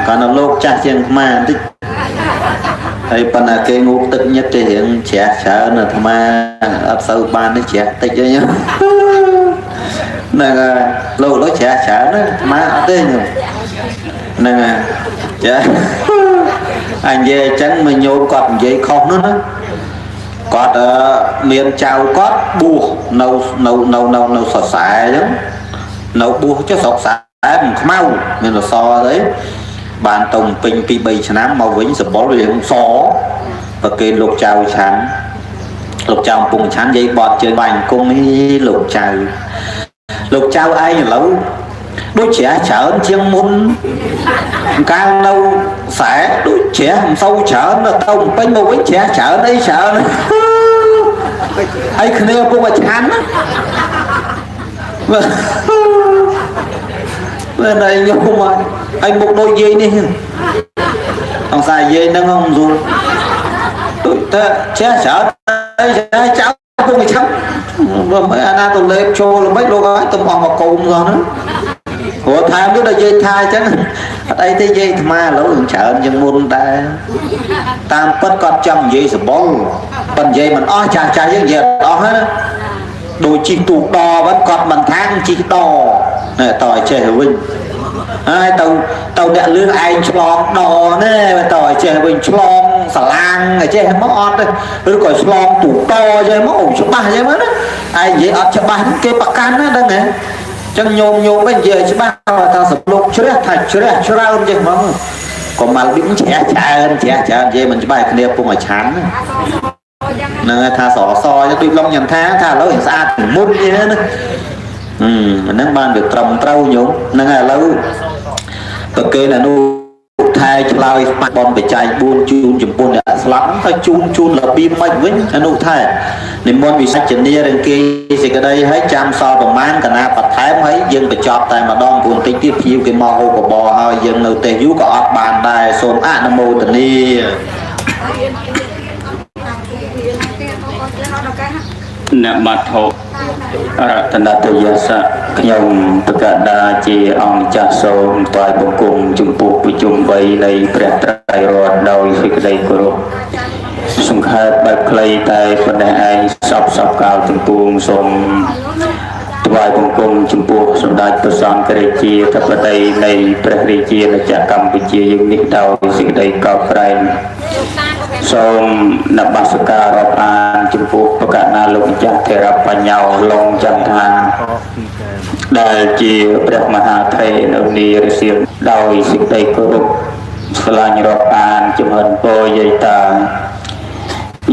គាត់នៅលោកចាស់ជាងអាត្មាបន្តិចហើយប៉ុន្តែគេងូតទឹកញិតគេរៀងជ្រះច្រើនអាត្មាអត់សូវបានទេជ្រះតិចអីហ្នឹងហើយលោកលោកជ្រះច្រើនណាអាត្មាអត់ទេញោមហ្នឹងហើយចាអញនិយាយអញ្ចឹងមកញោមគាត់និយាយខុសនោះណាគាត់មានចៅគាត់បួសនៅនៅនៅនៅនៅសរសែអញ្ចឹងនៅបួសចុះស្រុកសែនខ្មៅមានសរអីបានទៅពេញ2 3ឆ្នាំមកវិញសបុលរៀងសប្រគេនលោកចៅឆាន់លោកចៅកំពង់ឆាន់និយាយបត់ជើងបាញ់អង្គនេះលោកចៅលោកចៅឯងឥឡូវដូចជ្រះច្រើនជាងមុនកាលនៅខ្សែដូចជ្រះមិនសូវច្រើនទៅពេញមកវិញជ្រះច្រើនអីច្រើនហើយគ្នាពុកឲ្យឆាន់ណាមែនហើយញោមហើយមុខដូចយាយនេះអង្សាយាយហ្នឹងមិនស្រួលដូចតែជ្រះច្រើនអីជ្រះចៅពុកឲ្យឆាន់មិនអាណាទៅលេបចូលល្មិចលោកឲ្យទៅអស់មកកូនសោះហ្នឹងព្រោះថែមទៀតដល់យាយថាអញ្ចឹងអត់អីទេយាយអាត្មាឥឡូវច្រើនជាងមុនដែរតាមពិតគាត់ចង់និយាយសបុលប៉ុន្តែនិយាយមិនអស់ចាស់ចាស់យើងនិយាយអត់អស់ណាដូចជីកទូកដវិញគាត់មិនថាជីកដណែតឲ្យចេះវិញហើយទៅទៅអ្នកលឿងឯងឆ្លងដណែតឲ្យចេះវិញឆ្លងសាឡាងឲ្យចេះមកអត់ទេឬក៏ឆ្លងទូកដចេះមកអូច្បាស់ចេះមកណាឯងនិយាយអត់ច្បាស់គេប្រកាន់ណាដឹងហ៎ចឹងញោមញោមវិញនិយាយឲ្យច្បាស់ថាសំលោកជ្រះថាជ្រះច្រើនចេះហ្មងកុំមកលៀងជ្រះច្រើនជ្រះច្រើននិយាយមិនច្បាស់គ្នាពងឲ្យឆាន់ហ្នឹងថាសសដូចឡងញ៉ាំថាថាឥឡូវស្អាតមុនទេណាហ្នឹងបានវាត្រឹមត្រូវញោមហ្នឹងឥឡូវប្រគេនអនុថែឆ្លើយបនបច្ច័យ4ជូនចំពោះអ្នកស្លាប់ទៅជូនជូនរបៀបមិនវិញអនុថែនិមន្តវិសច្ចនីរង្គីសេចក្តីឲ្យចាំសល់ប្រមាណកណាបន្ថែមហើយយើងបញ្ចប់តែម្ដងព្រោះបន្តិចទៀតភ្ញៀវគេមកហូបបបរហើយយើងនៅទេយូរក៏អត់បានដែរសូមអនុមោទនា នមត្ថុរតនតយសៈខ្ញុំបកដាជាអង្គចាស់សូមថ្វាយបង្គំចំពោះប្រជុំ3នៃព្រះត្រៃរតន៍ដោយសេចក្តីគោរពសង្ខេបបែបខ្លីតែប៉ុណ្ណេះឯងសពសពកាលទាំងពួងសូមថ្វាយបង្គំចំពោះសម្ដេចព្រះសង្ឃរាជាធិបតីនៃព្រះរាជាណាចក្រកម្ពុជាយើងនេះដោយសេចក្តីកោតក្រែងសូមនមស្ការរាប់អានចំពោះបកណាលោកម្ចាស់ធរបញ្ញោឡុងចន្ទថាដែលជាព្រះមហាថេរនៅនារសៀលដោយសេចក្តីគោរពស្រឡាញ់រាប់អានជំហិនពរយាយតា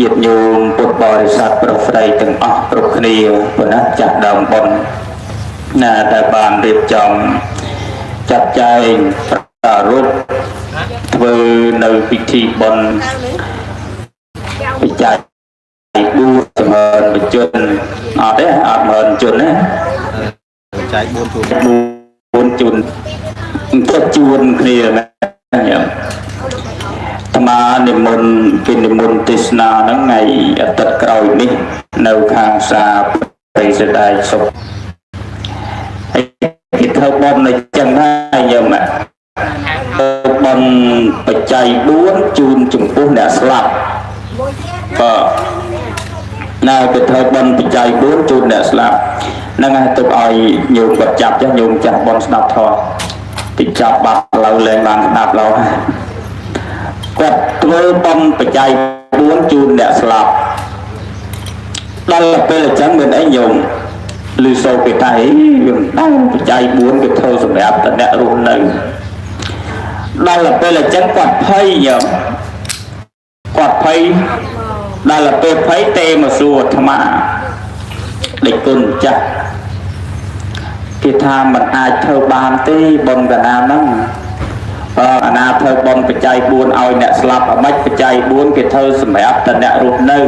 ញាតិញោមពុទ្ធបរិស័ទប្រុសស្រីទាំងអស់គ្រប់គ្នាប៉ុណ្ណាចាស់ដើមបុណ្យណាដែលបានរៀបចំចាត់ចែងប្រារព្ធធ្វើនៅពិធីបុណ្យបច្ច័យ4ចម្រើនបជនអត់ទេអត់ម៉ឺនជនទេ បច្ច័យ4ជួន 4ជួនទៅជួនគ្នាណាញោមអាត្មានិមន្តគេនិមន្តទេសនាហ្នឹងថ្ងៃអាទិត្យក្រោយនេះនៅខាងសាព្រៃសដាយសុខហើយគេធ្វើបុណ្យនៅចឹងហើយញោមបុណ្យបច្ច័យ4ជូនចំពោះអ្នកស្លាប់បាទណែគេធ្វើបុណ្យបច្ច័យ4ជូនអ្នកស្លាប់ហ្នឹងហើយទុកឲ្យញោមគាត់ចាប់ចាស់ញោមចាស់បុណ្យស្ដាប់ធម៌តិចចាប់បាត់ឡូវលែងបានស្ដាប់ឡូវគាត់ធ្វើបុណ្យបច្ច័យ4ជូនអ្នកស្លាប់ដល់ពេលអញ្ចឹងមានអីញោមឮសូរគេថាអីវាមិនដឹងបច្ច័យ4គេធ្វើសម្រាប់តែអ្នករស់នៅដល់ពេលអញ្ចឹងគាត់ភ័យញោមគាត់ភ័យដល់ពេលភ័យទេមកសួរអាត្មាដេចគុណចាស់គេថាមិនអាចធ្វើបានទេបុណ្យកណាហ្នឹងបើអាណាធ្វើបុណ្យបច្ច័យ4ឲ្យអ្នកស្លាប់អាម៉េចបច្ច័យ4គេធ្វើសម្រាប់តែអ្នករស់នៅ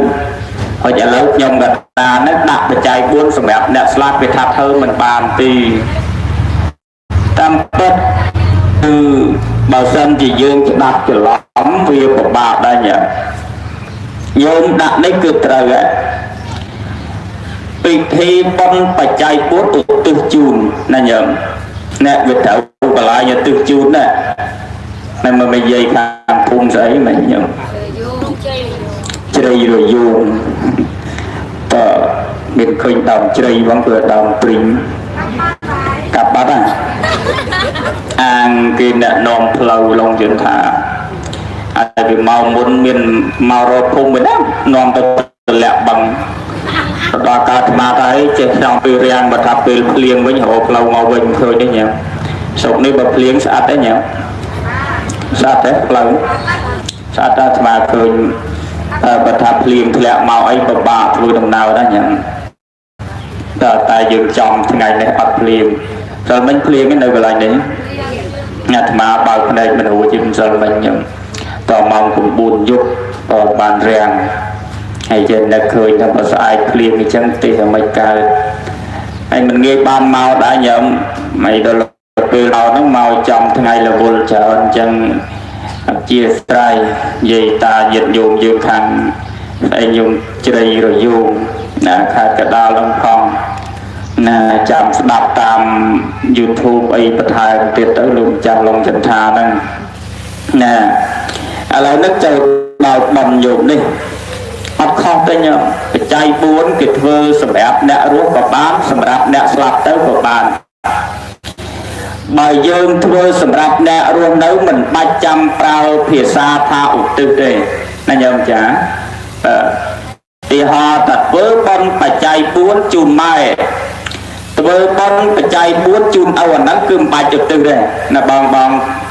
ហើយឥឡូវខ្ញុំកតានេះដាក់បច្ច័យ4សម្រាប់អ្នកស្លាប់គេថាធ្វើមិនបានទេតាមពិតគឺបើសិនជាយើងស្ដាប់ច្រឡំវាពិបាកដែរញ៉ឹងញោមដាក់នេះគឺត្រូវហើយពិធីបុណ្យបច្ច័យ4ឧទ្ទិសជូនណាញោមអ្នកវាត្រូវកន្លែងឧទ្ទិសជូនណា នៅមកនិយាយខាងភូមិស្អីមិនញោមជ្រៃរយងតើមានឃើញដើមជ្រៃបងគឺដើមព្រីងកាប់បាត់ហ่ะអាងគេអ្នកនាំផ្លូវឡងជឿនថាហើយពីមកមុនមានមករកភូមិវិញណានាំទៅទម្លាក់បឹងដល់កើតអាត្មាទៅចេះចង់ពេលរាំងបើថាពេលភ្លៀងវិញរកផ្លូវមកវិញឃើញទេញ៉ាំស្រុកនេះបើភ្លៀងស្អាតទេញ៉ាំស្អាតទេផ្លូវស្អាតអាត្មាឃើញបើថាភ្លៀងធ្លាក់មកអីពិបាកធ្វើដំណើរណាញ៉ាំតែតែយើងចំថ្ងៃនេះអត់ភ្លៀងសិលមិញភ្លៀងនៅកន្លែងនេះអាត្មាបើកភ្នែកមិនរួចជាម្សិលមិញញ៉ាំតម៉ោង9យប់ក៏បានរាំងហើយចេះនឹកឃើញថាបើស្អែកភ្លៀងអញ្ចឹងទេសឲ្យមិនកើតហើយមិនងាយបានមកដែរញ៉ាំមិនដល់ពេលដល់ហ្នឹងមកចំថ្ងៃរវល់ច្រើនអញ្ចឹងអធិស្ឋានយាយតាញាតិញោមយើងខាងឯងញោមជ្រៃរយងណាខាតកដាលហ្នឹងផងណាចាំស្ដាប់តាម YouTube អីបន្ថែមទៀតទៅលោកម្ចាស់ឡុងចន្ទាហ្នឹងណាឥឡូវនេះចូលដល់បំញោមនេះអត់ខុសទេញោមបច្ច័យ4គេធ្វើសម្រាប់អ្នករស់ក៏បានសម្រាប់អ្នកស្លាប់ទៅក៏បានបើយើងធ្វើសម្រាប់អ្នករស់នៅមិនបាច់ចាំប្រើភាសាថាឧទ្ទិសទេណាញោមចាបាទទីហោតែធ្វើបុណ្យបច្ច័យ4ជូនម៉ែធ្វើបុណ្យបច្ច័យ4ជូនឪអាហ្នឹងគឺមិនបាច់ឧទ្ទិសទេណាបងបង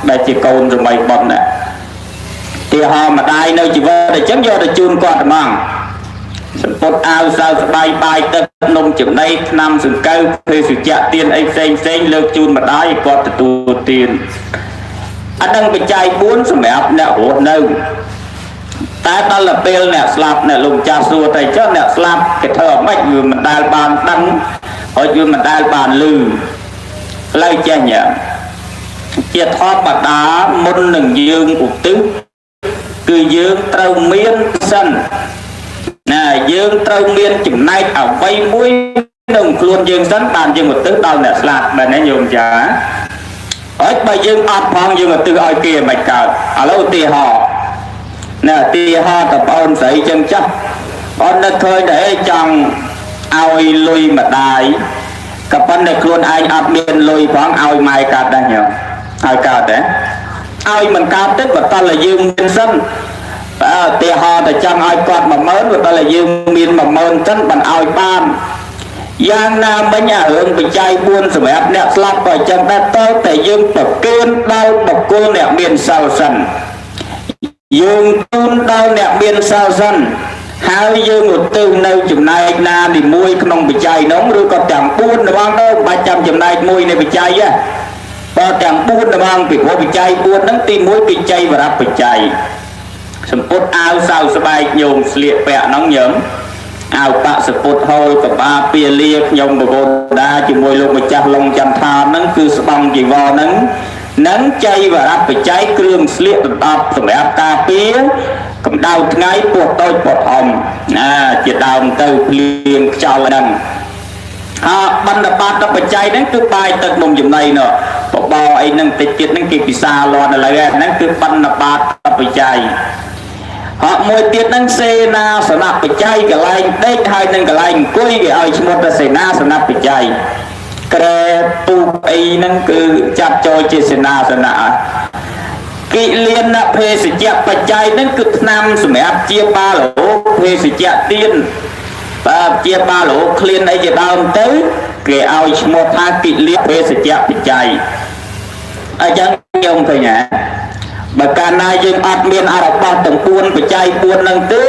ដែលជាកូនសម័យបុណ្យណាទីហោម្ដាយនៅជីវិតអញ្ចឹងយកទៅជូនគាត់ហ្មងសម្ពុតអាវសៅស្បាយបាយទឹកនំចំណីថ្នាំសង្កូវភេសជ្ជៈទៀនអីផ្សេងផ្សេងលើកជូនម្ដាយគាត់ទទួលទៀនអានឹងបច្ច័យ4សម្រាប់អ្នករស់នៅតែដល់ទៅពេលអ្នកស្លាប់អ្នកលោកចាស់សួរតែចុះអ្នកស្លាប់គេធ្វើអ្ម៉េចវាមិនដែលបានដឹងហើយវាមិនដែលបានឮឥឡូវចេះញ៉ាំជាធម្មតាមុននឹងយើងឧទ្ទិសគឺយើងត្រូវមានសិនណាយើងត្រូវមានចំណែកអ្វីមួយក្នុងខ្លួនយើងសិនបានយើងឧទ្ទិសដល់អ្នកស្លាប់បែរណាញោមចាហើយបើយើងអត់ផងយើងឧទ្ទិសឲ្យគេមិនកើតឥឡូវឧទាហរណ៍ណាឧទាហរណ៍តប្អូនស្រីចឹងចាស់បងនឹកឃើញតែចង់ឲ្យលុយម្ដាយក៏ប៉ុន្តែខ្លួនឯងអត់មានលុយផងឲ្យម៉ែកើតដែរញោមឲ្យកើតទេឲ្យមិនកើតទេបើតើយើងមានសិនបើឧទាហរណ៍តែចង់ឲ្យគាត់10000បើតើយើងមាន10000សិនបានឲ្យបានយ៉ាងណាមិញអារឿងបច្ច័យ4សម្រាប់អ្នកស្លាប់ក៏អញ្ចឹងដែរតើតែយើងប្រគេនដល់បុគ្គលអ្នកមានសិលសិនយើងជូនដល់អ្នកមានសិលសិនហើយយើងឧទ្ទិសនៅចំណែកណានីមួយក្នុងបច្ច័យនោះឬក៏ទាំង4របស់ទៅបាច់ចាំចំណែកមួយនៃបច្ច័យទេបើទាំង4របស់ពីព្រោះបច្ច័យ4ហ្នឹងទី1គឺចៃវរបច្ច័យសម្ពុតអាវសៅស្បែកញោមស្លៀកពាក់ហ្នឹងញោមអាវបាក់សពុតហូលកបាពាលាខ្ញុំបកូនដាជាមួយលោកម្ចាស់ឡុងចន្ទថាហ្នឹងគឺស្បង់ជីវរហ្នឹងនឹងចៃវរបច្ច័យគ្រឿងស្លៀកដណ្ដប់សម្រាប់ការពារកម្ដៅថ្ងៃពោះតូចពោះធំណាជាដើមទៅភ្លៀងខ្យល់ហ្នឹងអបណ្ឌបាតបច្ច័យហ្នឹងគឺបាយទឹកនំចំណីនោះបបរអីហ្នឹងតិចទៀតហ្នឹងគេពិសាលាន់ឥឡូវហ្នឹងគឺបណ្ឌបាតបច្ច័យហកមួយទៀតហ្នឹងសេនាសនបច្ច័យកន្លែងដេកហើយនឹងកន្លែងអង្គុយគេឲ្យឈ្មោះថាសេនាសនបច្ច័យក្រែពូកអីហ្នឹងគឺចាត់ចូលជាសេនាសនៈកិលានភេសជ្ជៈបច្ច័យហ្នឹងគឺថ្នាំសម្រាប់ជាបាលរោគភេសជ្ជៈទៀនបាទជាបាលរោគឃ្លានអីជាដើមទៅគេឲ្យឈ្មោះថាកិលានភេសជ្ជៈបច្ច័យអញ្ចឹងខ្ញុំឃើញហ៎បើកាលណាយើងអត់មានអរបស់ទាំង4បច្ច័យ4ហ្នឹងទេ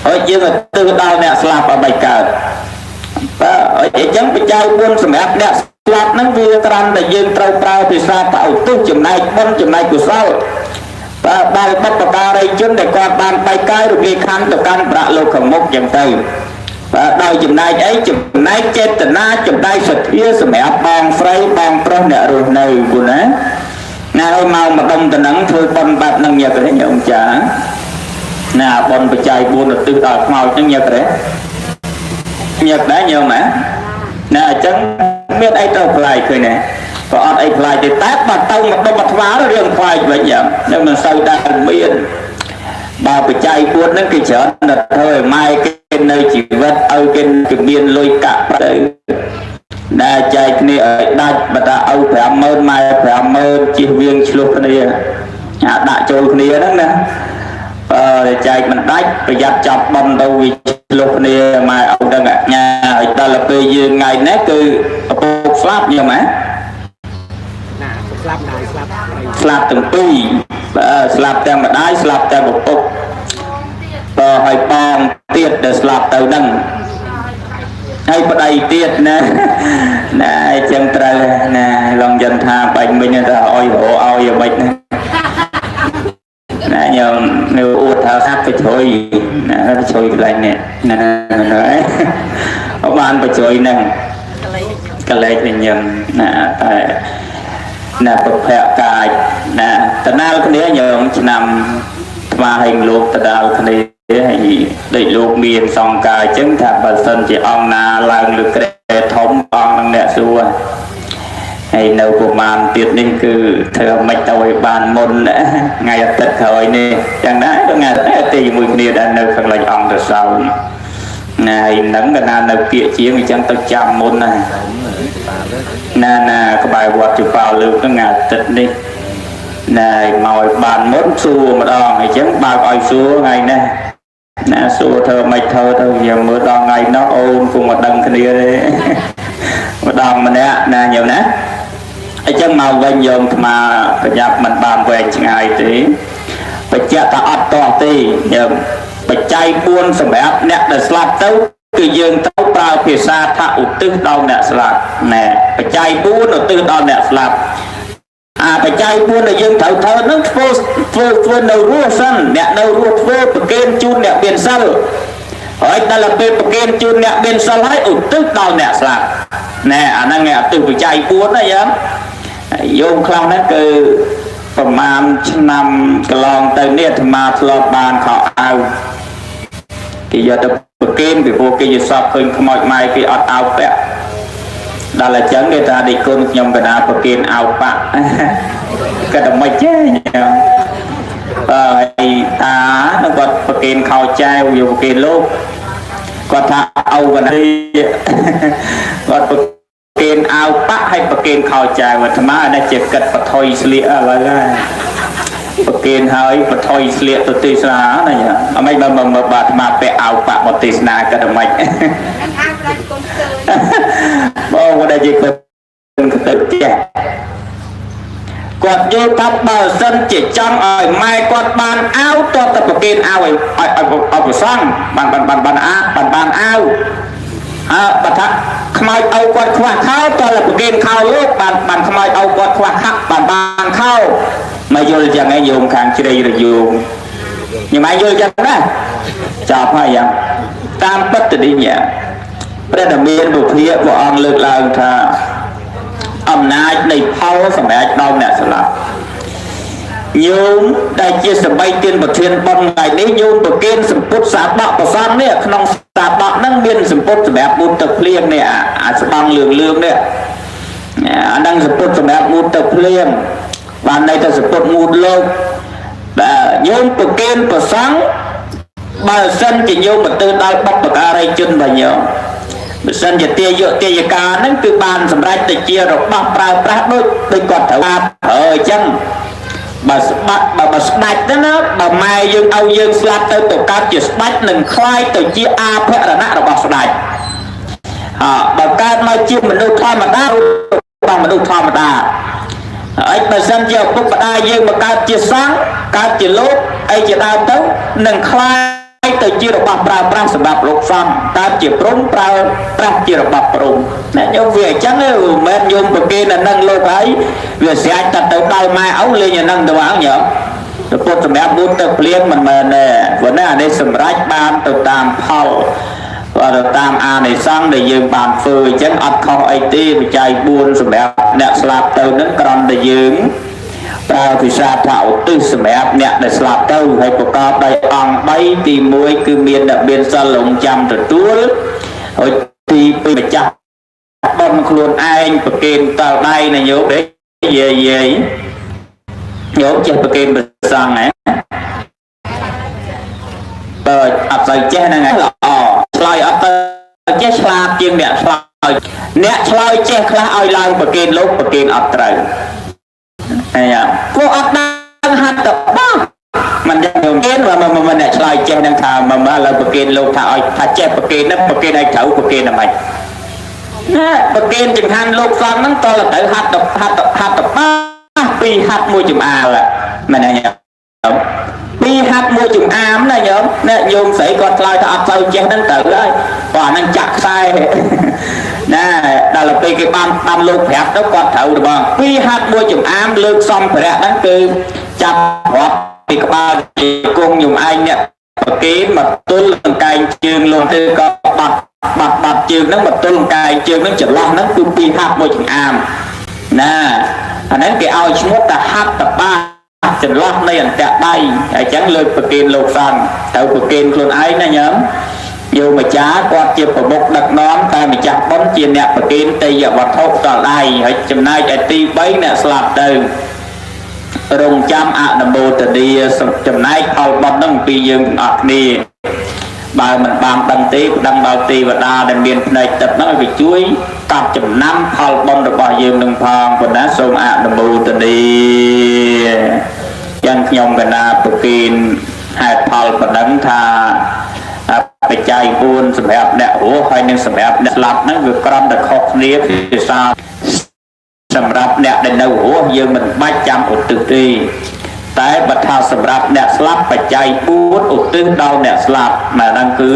ហើយយើងទៅទិសដល់អ្នកស្លាប់ឲ្យបីកើតបាទអញ្ចឹងបច្ច័យ4សម្រាប់អ្នកស្លាប់ហ្នឹងវាត្រាំតែយើងត្រូវប្រើភាសាតឧទ្ទិសចំណែកបុណ្យចំណែកកុសលបាទដល់បុព្វការីជនដែលគាត់បានបែកកាយរំលាយខណ្ឌទៅកាន់ប្រាក់លោកខាងមុខចឹងទៅបាទដោយចំណែកអីចំណែកចេតនាចំណែកសទ្ធាសម្រាប់បងស្រីបងប្រុសអ្នករស់នៅគូណាណាឲ្យមកម្ដុំតំណឹងធ្វើបុណ្យបែបហ្នឹងញ៉ឹកទេញោមចាណាបុណ្យបច្ច័យ4ឧទ្ទិសដល់ខ្មោចហ្នឹងញ៉ឹកទេញ៉ឹកដែរញោមហ៎ណាអញ្ចឹងមានអីទៅប្លែកឃើញទេ ក៏អត់អីខ្លាចទេតែបើទៅមកដុំមកថ្វារឿងខ្លាចវិញយ៉ាងនឹងមិនសូវដែលមានបើបច្ច័យ4ហ្នឹងគេច្រើនតែធ្វើឲ្យម៉ែគេនៅជីវិតឲ្យគេគេមានលុយកាក់ទៅដែលចែកគ្នាឲ្យដាច់បើថាឪ50000ម៉ែ50000ជិះវៀងឆ្លោះគ្នាអាដាក់ចូលគ្នាហ្នឹងណាបើចែកមិនដាច់ប្រយ័ត្នចាប់បំទៅវាឆ្លោះគ្នាម៉ែឪហ្នឹងញ៉ាឲ្យដល់ពេលយើងថ្ងៃនេះគឺឪពុកស្លាប់ញ៉ឹមហ៎ ណាស្លាប់ណាស្លាប់ ស្លាប់ទាំងពីរបាទស្លាប់ទាំងម្ដាយស្លាប់ទាំងឪពុកបើឲ្យបងទៀតដែលស្លាប់ទៅហ្នឹងហើយប្តីទៀតណាណាអញ្ចឹងត្រូវណាឡងយិនថាបាញ់មិញថាអុយរកឲ្យយ៉ាងម៉េចណាណាញោមនៅអួតថាសាប់ទៅជ្រុយណាទៅជ្រុយកន្លែងនេះណាណាបានបញ្ជ្រុយហ្នឹងកលែកវិញញឹមណាតែណាប្រភពកាយណាតដាលគ្នាញោមឆ្នាំថ្មហែងលោកតដាលគ្នាហើយដូចលោកមានសង្កាអញ្ចឹងថាបើសិនជាអង្គណាឡើងលើក្រែធំអង្គនឹងអ្នកសួរហើយនៅប្រមាណទៀតនេះគឺធ្វើមិនទៅឲ្យបានមុនថ្ងៃអាទិត្យក្រោយនេះចឹងដែរថ្ងៃអាទិត្យទេជាមួយគ្នាដែលនៅខាងលិចអង្គទៅសោណាហើយនឹងកណានៅគៀកជាងអញ្ចឹងទៅចាំមុនណាណាណាក្បែរវត្តជប៉ាលើកហ្នឹងថ្ងៃអាទិត្យនេះណាមកឲ្យបានមុនសួរម្ដងអញ្ចឹងបើកឲ្យសួរថ្ងៃនេះណាសួរធ្វើមិនធ្វើទៅយើងមើលដល់ថ្ងៃនោះអូនគង់មកដឹងគ្នាទេម្ដងម្នាក់ណាញោមណាអញ្ចឹងមកវិញយោមអាត្មាប្រញាប់មិនបានវែងឆ្ងាយទេបញ្ជាក់ថាអត់តោះទេញោមបច្ច័យ4សម្រាប់អ្នកដែលស្លាប់ទៅគឺយើងត្រូវប្រើភាសាថាឧទ្ទិសដល់អ្នកស្លាប់ណែបច្ច័យ4ឧទ្ទិសដល់អ្នកស្លាប់អាបច្ច័យ4ដែលយើងត្រូវធ្វើនឹងធ្វើធ្វើធ្វើនៅរស់សិនអ្នកនៅរស់ធ្វើប្រគេនជូនអ្នកមានសិលហើយដល់ពេលប្រគេនជូនអ្នកមានសិលហើយឧទ្ទិសដល់អ្នកស្លាប់ណែអាហ្នឹងឯឧទ្ទិសបច្ច័យ4ណាយ៉ាងយោមខ្លះហ្នឹងគឺប្រមាណឆ្នាំកន្លងទៅនេះអាត្មាធ្លាប់បានខោអាវគេយកទៅប្រគេនពីព្រោះគេយល់សពឃើញខ្មោចម៉ែគេអត់អាវពាក់ដល់អញ្ចឹងគេថាដេកគុណខ្ញុំកណាប្រគេនអាវប៉ាក់គាត់តែមិនចេះបើហើយតានឹងគាត់ប្រគេនខោចែវយកប្រគេនលោកគាត់ថាឪកណាគាត់ប្រគេនអាវប៉ាក់ហើយប្រគេនខោចែវអាត្មាអានេះជាគិតបថុយស្លៀកឥឡូវហើយប្រគេនហើយបថុយស្លៀកទៅទេសនាណាអមិនបើមើលបាទអាត្មាពាក់អាវប៉ាក់មកទេសនាគិតតែមិន អាវប្រាច់គុំខ្ទើយ បងគាត់ដែលជាគុណទៅចេះគាត់យល់ថាបើសិនជាចង់ឲ្យម៉ែគាត់បានអាវតតែប្រគេនអាវឲ្យឲ្យឲ្យប្រសង់បានបានបានបានអាបានបានអាវអើបើថាខ្មោចឪគាត់ខ្វះខោតតែប្រគេនខោលោកបានបានខ្មោចឪគាត់ខ្វះខាក់បានបានខោមកយល់ចឹងឯងយោមខាងជ្រៃរយងញ៉ាំយល់ចឹងណាចប់ហើយយ៉ាងតាមពិតទៅនេះញ៉ាព្រះដ៏មានពុភាព្រះអង្គលើកឡើងថាអំណាចនៃផលសម្រាប់ដល់អ្នកស្លាប់ញោមដែលជាសម្បីទានប្រធានបុណ្យថ្ងៃនេះញោមប្រគេនសម្ពុតសាបកប្រសំនេះក្នុងសាបកហ្នឹងមានសម្ពុតសម្រាប់មុតទឹកភ្លៀងនេះអាស្បង់លឿងលឿងនេះអាហ្នឹងសម្ពុតសម្រាប់មុតទឹកភ្លៀងបានន័យថាសម្ពុតងូតលោកបាទញោមប្រគេនប្រសង់បើសិនជាញោមមកទៅដល់បុព្វការីជនរបស់ញោមបើសិនជាទាយកទាយកាហ្នឹងគឺបានសម្រេចទៅជារបស់ប្រើប្រាស់ដូចដូចគាត់ត្រូវបានប្រើអញ្ចឹងបើស្បាត់បើស្ដាច់ទៅណាបើម៉ែយើងឲ្យយើងស្លាប់ទៅទៅកើតជាស្ដាច់នឹងคล้ายទៅជាអាភរណៈរបស់ស្ដាច់អបើកើតមកជាមនុស្សធម្មតារបស់មនុស្សធម្មតាហើយបើសិនជាឪពុកម្ដាយយើងមកកើតជាសង្ឃកើតជាលោកអីជាដើមទៅនឹងคล้ายទៅជារបស់ប្រើប្រាស់សម្រាប់លោកសង្ឃកើតជាព្រំប្រើប្រាស់ជារបស់ព្រំណាញោមវាអញ្ចឹងមិនមែនញោមប្រគេនអានឹងលោកហើយវាស្រេចតែទៅដល់ម៉ែឪលេងអានឹងទៅហ្នឹងញោមទៅពុតសម្រាប់មុនទៅភ្លៀងមិនមែនទេព្រោះណាអានេះសម្រេចបានទៅតាមផលបាទទៅតាមអានិសង្សដែលយើងបានធ្វើអញ្ចឹងអត់ខុសអីទេបច្ច័យ4សម្រាប់អ្នកស្លាប់ទៅនឹងក្រំតែយើងប្រើភាសាថាឧទ្ទិសសម្រាប់អ្នកដែលស្លាប់ទៅហើយប្រកបដោយអង្គ3ទី1គឺមានអ្នកមានសិលលងចាំទទួលហើយទី2ម្ចាស់ បុណ្យខ្លួនឯងប្រគេនតលដៃណាញោមយាយយាយញោមចេះប្រគេនព្រះសង្ឃហ៎បើអត់សូវចេះហ្នឹងឯងល្អឆ្លើយអត់ទៅចេះឆ្លាតជាងអ្នកឆ្លើយអ្នកឆ្លើយចេះខ្លះឲ្យឡើងប្រគេនលោកប្រគេនអត់ត្រូវហើយពួកអត់ដឹងហាត់តបោះមិនយ៉ាងញោមគេមកមកអ្នកឆ្លើយចេះនឹងថាមកមកឥឡូវប្រគេនលោកថាឲ្យថាចេះប្រគេនហ្នឹងប្រគេនឲ្យត្រូវប្រគេនហ្មងណាប្រគេនចង្ហាន់លោកសង្ឃហ្នឹងតើត្រូវហាត់តហាត់ហាត់តបាពីរហាត់មួយចំអាលមែនទេញោមពីរហាត់មួយចំអាមណាញោមអ្នកញោមស្រីគាត់ឆ្លើយថាអត់សូវចេះហ្នឹងត្រូវហើយព្រោះអាហ្នឹងចាក់ខ្សែណាដល់ពេលគេបានបានលោកប្រាប់ទៅគាត់ត្រូវហ្មងពីរហាត់មួយចំអាមលើកសម្ភារៈហ្នឹងគឺចាប់រាប់ពីក្បាលជង្គង់ញោមឯងអ្នកប្រគេនមកទល់នឹងកែងជើងលោកទៅក៏បាត់បាត់បាត់ជើងហ្នឹងមកទល់នឹងកែងជើងហ្នឹងចន្លោះហ្នឹងគឺពីរហាត់មួយចង្អាមណាអាហ្នឹងគេឲ្យឈ្មោះតាហាត់តបាចន្លោះនៃអន្តៈដៃអញ្ចឹងលើកប្រគេនលោកសង្ឃត្រូវប្រគេនខ្លួនឯងណាញោមយោម្ចាស់គាត់ជាប្រមុខដឹកនាំតែម្ចាស់បុណ្យជាអ្នកប្រគេនទេយវត្ថុដល់ដៃហើយចំណែកឯទី3អ្នកស្លាប់ទៅរងចាំអនុមោទនាចំណែកផលបុណ្យហ្នឹងពីយើងទាំងអស់គ្នាបើមិនបានដឹងទេដឹងដល់ទេវតាដែលមានភ្នែកទឹកហ្នឹងឲ្យវាជួយកាត់ចំណាំផលបុណ្យរបស់យើងនឹងផងប៉ុណ្ណាសូមអនុមោទនាយ៉ាងខ្ញុំកណាប្រគិនហេតុផលប៉ុណ្ណឹងថាបច្ច័យ4សម្រាប់អ្នករស់ហើយនិងសម្រាប់អ្នកស្លាប់ហ្នឹងវាក្រំតែខុសគ្នាភាសាសម្រាប់អ្នកដែលនៅរស់យើងមិនបាច់ចាំឧទ្ទិសទេតែបើថាសម្រាប់អ្នកស្លាប់បច្ច័យ4ឧទ្ទិសដល់អ្នកស្លាប់មកហ្នឹងគឺ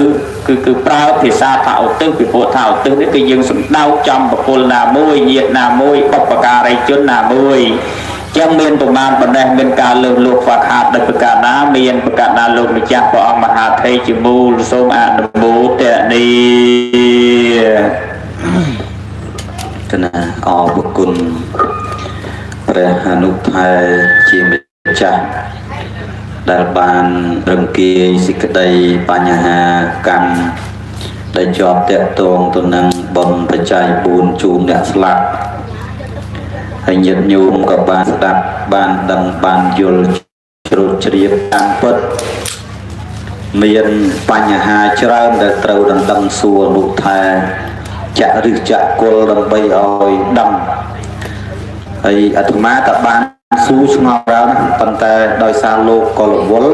គឺគឺប្រើភាសាថាឧទ្ទិសពីព្រោះថាឧទ្ទិសនេះគឺយើងសំដៅចំបុគ្គលណាមួយញាតិណាមួយបុព្វការីជនណាមួយចឹងមានប្រមាណបណ្ដេះមានការលើសលួសខ្វះខាតដោយប្រការណាមានប្រការណាលោកម្ចាស់ព្រះអង្គមហាថេរជាមូលសូមអនុមោទនា កណាអរគុណព្រះអនុថែជាម្ចាស់ដែលបានរំគាយសេចក្តីបញ្ហាកម្មដែលជាប់តាក់ទងទៅនឹងបុណ្យបច្ច័យ4ជូនអ្នកស្លាប់ហើយញាតិញោមក៏បានស្ដាប់បានដឹងបានយល់ជ្រុតជ្រាបតាមពិតមានបញ្ហាច្រើនដែលត្រូវដណ្ដឹងសួរអនុថែចាក់ឬចាក់គុលដើម្បីឲ្យដឹងហើយអាត្មាក៏បានស៊ូឆ្ងល់ច្រើនប៉ុន្តែដោយសារលោកក៏រវល់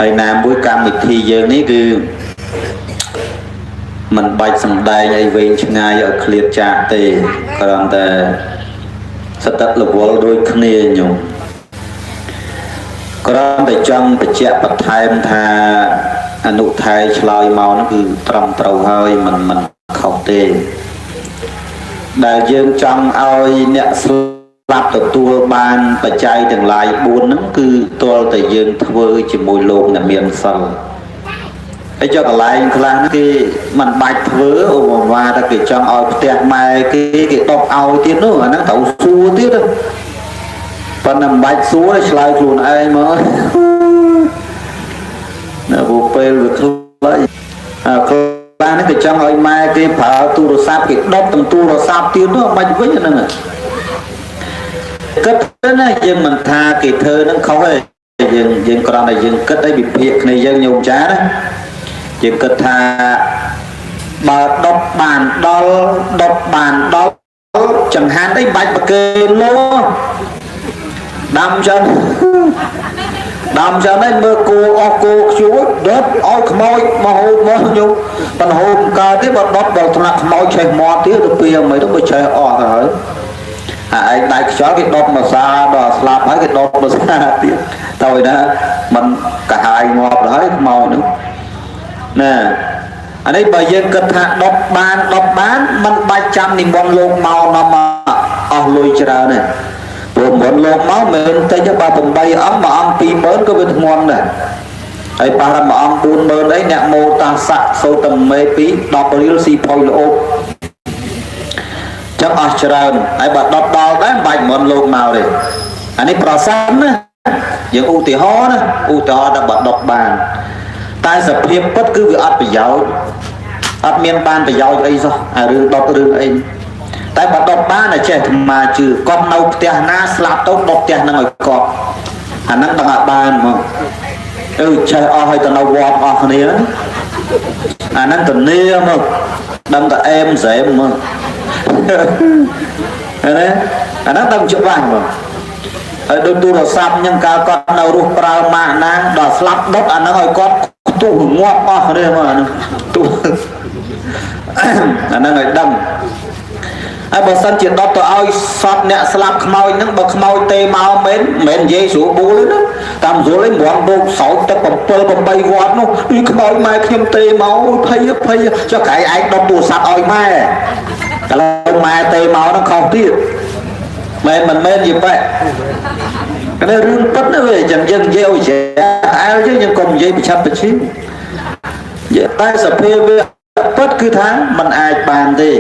ហើយណាមួយកម្មវិធីយើងនេះគឺมันបាច់សំដែងអីវែងឆ្ងាយឲ្យឃ្លាតចាកទេគ្រាន់តែសតិរវល់ដូចគ្នាញោមគ្រាន់តែចង់បញ្ជាក់បន្ថែមថាអនុថែឆ្លើយមកនោះគឺត្រឹមត្រូវហើយមិនខុសទេដែលយើងចង់ឲ្យអ្នកស្លាប់ទទួលបានបច្ច័យទាំងឡាយ4ហ្នឹងគឺទាល់តែយើងធ្វើជាមួយលោកអ្នកមានសិលហើយចុះកន្លែងខ្លះគេមិនបាច់ធ្វើឧបមាថាគេចង់ឲ្យផ្ទះម៉ែគេគេដប់ឲ្យទៀតនោះអាហ្នឹងត្រូវសួរទៀតប៉ុន្តែមិនបាច់សួរឆ្លើយខ្លួនឯងមកនៅពេលវាខ្លីអាខ្លះនេះគេចង់ឲ្យម៉ែគេប្រើទូរស័ព្ទគេដប់ទាំងទូរស័ព្ទទៀតនោះមិនវិញហ្នឹងគិតទៅណាយើងមិនថាគេធ្វើហ្នឹងខុសទេយើងគ្រាន់តែយើងគិតឲ្យវិភាគគ្នាយើងញោមចាណាយើងគិតថាបើដប់បានដល់ដប់បានដល់ចង្ហាន់អីបាច់ប្រគេនលោកដាំចឹងដាំចឹងហើយមើលគោអស់គោខ្ជួចដប់ឲ្យខ្មោចមកហូបមកញោមប៉ុន្តែហូបកើតទេបើដប់ដល់ថ្នាក់ខ្មោចឆេះមាត់ទៀតទៅពីមិនទៅបើឆេះអស់ទៅហើយអាឯងដៃខ្យល់គេដប់មកសាដល់ស្លាប់ហើយគេដប់មកសាទៀតទៅឯណាมันកាហាយងាប់ទៅហើយខ្មោចនោះណាអានេះបើយើងគិតថាដប់បានដប់បានมันបាច់ចាំនិមន្តលោកមកនាំមកអស់លុយច្រើនទេព្រោះមុនលោកមកមិនតិចបើ8អង្គមួយអង្គ20000ក៏វាធ្ងន់ដែរហើយប៉ះដល់មួយអង្គ40000អីអ្នកមោតាសៈសូតមេពី10រៀលស៊ីផុយល្អចឹងអស់ច្រើនហើយបើ10ដល់ដែរមិនបាច់មុនលោកមកទេអានេះប្រសិនណាយើងឧទាហរណ៍ណាឧទាហរណ៍ថាបើ10បានតែសភាពពិតគឺវាអត់ប្រយោជន៍អត់មានបានប្រយោជន៍អីសោះអារឿង10រឿងអី តែបើដុតបានតែចេះអាត្មាជឿគាត់នៅផ្ទះណាស្លាប់ទៅដុតផ្ទះហ្នឹងឲ្យគាត់អាហ្នឹងដឹងឲ្យបានហ្មងអឺចេះអស់ហើយទៅនៅវត្តអស់គ្នាអាហ្នឹងតនីមកដឹងតែអែមស្រែមមកណាអាហ្នឹងដឹងច្បាស់ហ្មងហើយដូចទូរស័ព្ទអញ្ចឹងកាលគាត់នៅរស់ប្រើម៉ាកណាដល់ស្លាប់ដុតអាហ្នឹងឲ្យគាត់ខ្ទុះងាប់អស់គ្នាមកអាហ្នឹងទូអាហ្នឹងឲ្យដឹងហើយបើសិនជាដុតទៅឲ្យសពអ្នកស្លាប់ខ្មោចហ្នឹងបើខ្មោចទេមកមែនមិននិយាយស្រួលបួលទេណាតាមស្រួលឯងមិនបោកស្រោចទឹក7 8វត្តនោះពីខ្មោចម៉ែខ្ញុំទេមកភ័យភ័យចុះក្រៃឯងដុតទូរស័ព្ទឲ្យម៉ែឥឡូវម៉ែទេមកហ្នឹងខុសទៀតមែនមិនមែនយីបែនេះរឿងពិតណាវាអញ្ចឹងយើងនិយាយឲ្យច្រាអែលយើងយើងកុំនិយាយប្រឆាប់ប្រឈីតែសភាវៈពិតគឺថាมันអាចបានទេ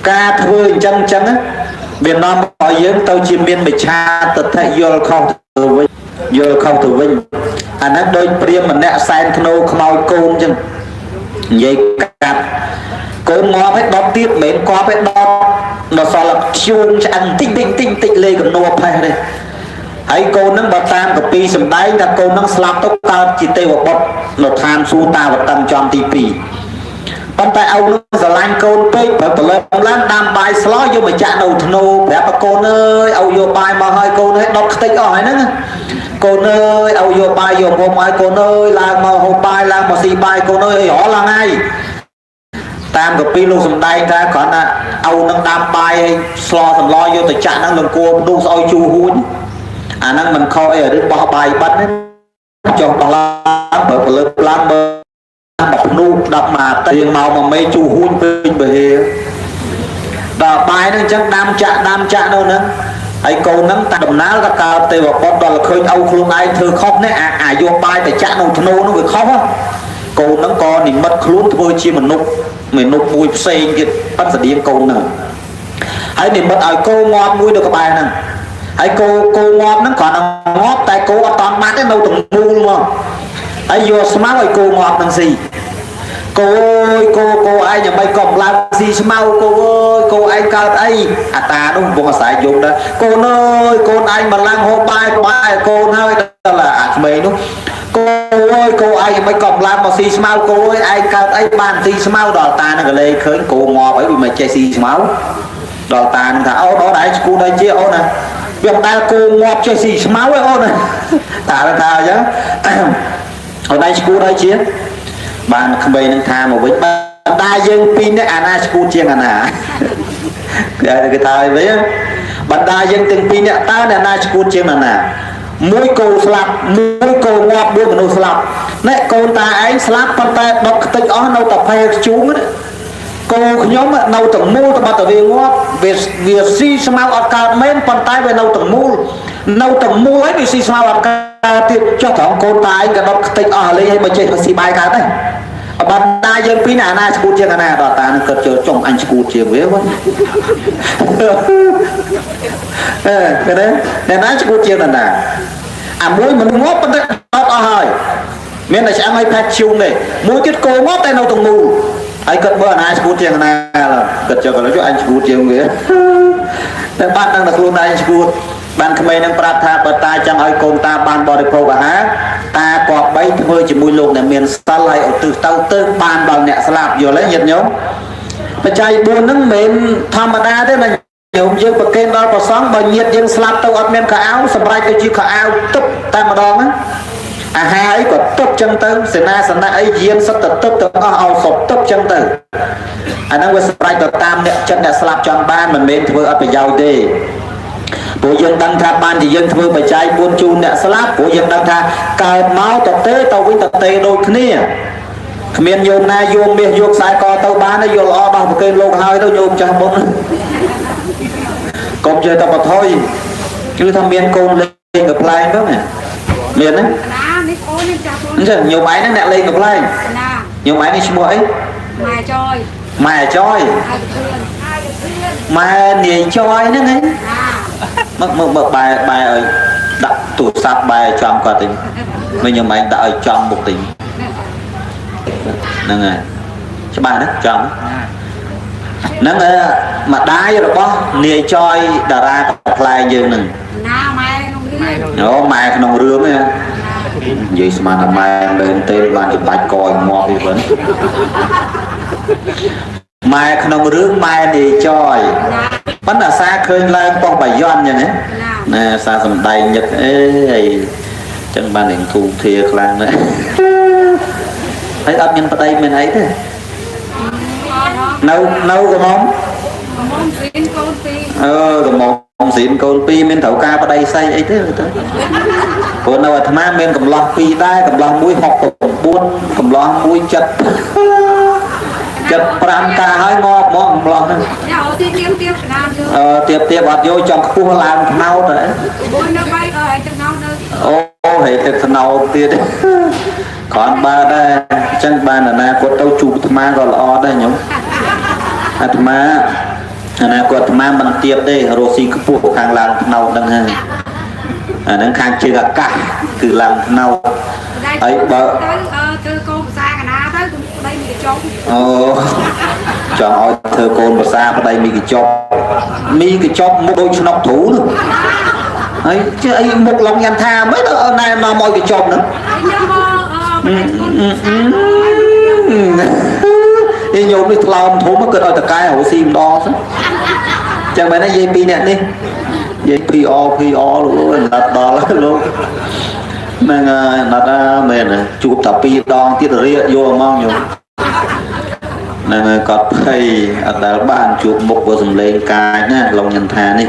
ការធ្វើអញ្ចឹងអញ្ចឹងវានាំឲ្យយើងទៅជាមានមិច្ឆាទិដ្ឋិយល់ខុសទៅវិញយល់ខុសទៅវិញអាហ្នឹងដូចព្រាមម្នាក់សែនធ្នូខ្មោចកូនអញ្ចឹងនិយាយកាត់កូនងាប់ឲ្យដុតទៀតមិនមែនកប់ឲ្យដុតដល់សល់ធ្យូងឆ្អឹងតិចតិចតិចតិចលេកំនួផេះទេហើយកូនហ្នឹងបើតាមកពីសំដែងថាកូនហ្នឹងស្លាប់ទៅកើតជាទេវបុត្រនៅឋានសួគ៌តាវតឹងចំទី2ប៉ុន្តែឪនឹងស្រឡាញ់កូនពេកព្រឹកព្រលឹមឡើងដាំបាយស្លោយកមកចាក់នៅធ្នូប្រាប់កូនអើយឪយកបាយមកហើយកូនអើយដុតខ្ទេចអស់ហើយហ្នឹងកូនអើយឪយកបាយយកហូបហើយកូនអើយឡើងមកហូបបាយឡើងមកស៊ីបាយកូនអើយរឡើងហើយតាមកពីលោកសំដែងថាគ្រាន់តែឪនឹងដាំបាយឲ្យស្លសម្លយកទៅចាក់ហ្នឹងលង្គួផ្ទុះស្អុយជូរហួចអាហ្នឹងមិនខុសអីរឿងបោះបាយបិទទេចុះបោះឡើងព្រឹកព្រលឹមឡើងមើលមកភ្នូ10មកទៀងមកមកមេជូហួញពេញបហេដល់បាយហ្នឹងអញ្ចឹងដាំចាក់ដាំចាក់នៅហ្នឹងហើយកូនហ្នឹងតាដំណើរក៏កើតទេវបុត្រដល់ឃើញឪខ្លួនឯងធ្វើខុសនេះអាអាយកបាយទៅចាក់នៅធ្នូហ្នឹងវាខុសកូនហ្នឹងក៏និមិត្តខ្លួនធ្វើជាមនុស្សមនុស្សមួយផ្សេងទៀតប៉ិនស្តៀងកូនហ្នឹងហើយនិមិត្តឲ្យគោងាប់មួយនៅក្បែរហ្នឹងហើយគោគោងាប់ហ្នឹងគ្រាន់តែងាប់តែគោអត់តាន់បាត់ទេនៅទាំងមូលមកហើយយកស្មៅឲ្យគោងាប់ហ្នឹងស៊ីគោអើយគោគោឯងយ៉ាងម៉េចក៏ឡើងស៊ីស្មៅគោអើយគោឯងកើតអីអាតានោះកំពុងអាស្រ័យយំដែរកូនអើយកូនឯងមិនឡើងហូបបាយបាយកូនហើយដល់អាក្មេងនោះគោអើយគោឯងយ៉ាងម៉េចក៏ឡើងមកស៊ីស្មៅគោអើយឯងកើតអីបានស៊ីស្មៅដល់តានឹងក៏លេឃើញគោងាប់អីវាមិនចេះស៊ីស្មៅដល់តានឹងថាអូនអូនឯងឈួនដែរជាអូនណាវាមិនដែលគោងាប់ចេះស៊ីស្មៅឯអូនតានឹងថាអញ្ចឹងអូនឯងឈួនដែរជាបានក្មេងនឹងថាមកវិញបណ្ដាយើងពីរនាក់អាណាឈួតជាងអាណាគេថាឲ្យវិញបណ្ដាយើងទាំងពីរនាក់តើអ្នកណាឈួតជាងអាណាមួយកូនស្លាប់មួយកូនងាប់មួយមនុស្សស្លាប់ណែកូនតាឯងស្លាប់ប៉ុន្តែដុតខ្ទេចអស់នៅតែផែខ្ជូងណាគោខ្ញុំនៅទាំងមូលតបតវាងាប់វាវាស៊ីស្មៅអត់កើតមែនប៉ុន្តែវានៅទាំងមូលនៅទាំងមូលហើយវាស៊ីស្មៅអត់កើតទៀតចុះត្រង់កូនតាឯងក៏ដុតខ្ទេចអស់លេងហើយមកចេះស៊ីបាយកើតដែរបណ្ដាយើងពីរអាណាឈួតជាងអាណាដល់តានឹងគិតចូលចុងអញឈួតជាងវាវិញអឺគេទេអ្នកណាឈួតជាងណាអាមួយមិនងាប់ប៉ុន្តែដុតអស់ហើយមានតែឆ្អឹងឲ្យផេះជូងទេមួយទៀតគោងាប់តែនៅទាំងមូលហើយគិតមើលអាណាឈួតជាងអាណាគិតចុះក៏អញឈួតជាងវាតែបាត់ដឹងតែខ្លួនឯងឈួតបានក្មេងនឹងប្រាប់ថាបើតាចង់ឲ្យកូនតាបានបរិភោគអាហារតាក៏បីធ្វើជាមួយលោកអ្នកមានសិលហើយឧទ្ទិសទៅទៅបានដល់អ្នកស្លាប់យល់ទេញាតិញោមបច្ច័យ4ហ្នឹងមិនមែនធម្មតាទេណាញោមយើងប្រគេនដល់ព្រះសង្ឃបើញាតិយើងស្លាប់ទៅអត់មានខោអាវសម្រាប់ទៅជាខោអាវទឹកតែម្ដងណាអាហារអីក៏ទឹកចឹងទៅសេនាសនៈអីយានសិតតែទឹកទាំងអស់ឲ្យសពទឹកចឹងទៅអាហ្នឹងវាសម្រាប់ទៅតាមអ្នកចិត្តអ្នកស្លាប់ចង់បានមិនមែនធ្វើអត់ប្រយោជន៍ទេព្រោះយើងដឹងថាបានជាយើងធ្វើបច្ច័យ4ជូនអ្នកស្លាប់ព្រោះយើងដឹងថាកើតមកតទេទៅវិញតទេដូចគ្នាគ្មានញោមណាយកមាសយកខ្សែកទៅបានទេយកល្អដោះប្រគេនលោកហើយទៅញោមចាស់បុណ្យកុំចេះតែបថុយគឺថាមានកូនលេងកំ pl ែងទៅណាមានទេ ណានេះអូននេះចាស់ អញ្ចឹងញោមឯងហ្នឹងអ្នកលេងកំ pl ែង ណា ញោមឯងនេះឈ្មោះអី ម៉ែចយ ម៉ែចយ ហើយធឿនហើយធឿន ម៉ែនាយចយហ្នឹងឯង ណា មកមកមកបែបែឲ្យដាក់ទូរស័ព្ទបែឲ្យចំគាត់តិចវិញញោមឯងដាក់ឲ្យចំមុខតិចហ្នឹងហើយច្បាស់ណាចំ ណា ហ្នឹងអឺម្ដាយរបស់នាយចយតារាកំប្លែងយើងហ្នឹង ណាម៉ែក្នុងរឿង អូម៉ែក្នុងរឿងហ្នឹងនិយាយស្មានតែម៉ែមែនទេបានច្បាច់កឲ្យងាប់ពីវិញម៉ែក្នុងរឿងម៉ែនាយចយ ណា ប៉ុន្តែអាសាឃើញឡើងប៉ុស្តិ៍បាយ័នអញ្ចឹងណា ណា ណាអាសាសំដែងញឹកអេអីចឹងបាននឹងធូធាខ្លាំងណាស់ហើយអត់មានប្តីមានអីទេ អត់ នៅនៅកំមុំ កមុំស៊ីនកូនពីរ អឺកំមុំស៊ីនកូនពីរមានត្រូវការប្តីស្អីអីទេទៅព្រោះនៅអាត្មាមានកំឡោះពីរដែរកំឡោះមួយ69កំឡោះមួយ7 75តាហើយងប់ហ្មងកំឡោះហ្នឹង ញ៉ាអូទីទៀមទៀមកណាមយើង អឺទៀបទៀបអត់យកចង់ខ្ពស់ឡើងថ្នោតហ៎ អូនៅបាយអើយចំណងនៅ អូហេទឹកថ្នោតទៀតគ្រាន់បើដែរអញ្ចឹងបានអនាគតទៅជួបអាត្មាក៏ល្អដែរញោមអាត្មាអនាគតអាត្មាមិនទៀបទេរស់ស៊ីខ្ពស់ខាងឡើងថ្នោតហ្នឹងហើយអាហ្នឹងខាងជើងអាកាសគឺឡើងថ្នោត ទៅអឺធ្វើកូនភាសាកណាទៅគុំប្តីមានកញ្ចុក អូចង់ឲ្យធ្វើកូនប្រសាប្តីមីកញ្ចប់មីកញ្ចប់មុខដូចឆ្នុកទ្រូនោះហើយជឿអីមុខឡុងញ៉ាំថាមិនដល់ណែនាំឲ្យកញ្ចប់ហ្នឹង ហើយខ្ញុំមកអឺប្តីកូនភាសា អីញោមនេះថ្លោមធំគិតឲ្យតកែរកស៊ីម្ដងសិនចឹងមែនទេយាយពីរអ្នកនេះយាយ PR PR លោកអើយណាត់ដល់លោកហ្នឹងហើយណាត់មែនជួបតែពីរដងទៀតរៀកយកហ្មងញោមហ្នឹងហើយគាត់ភ័យអត់ដែលបានជួបមុខបើសំលេងកាចណាឡុងញន្ថានេះ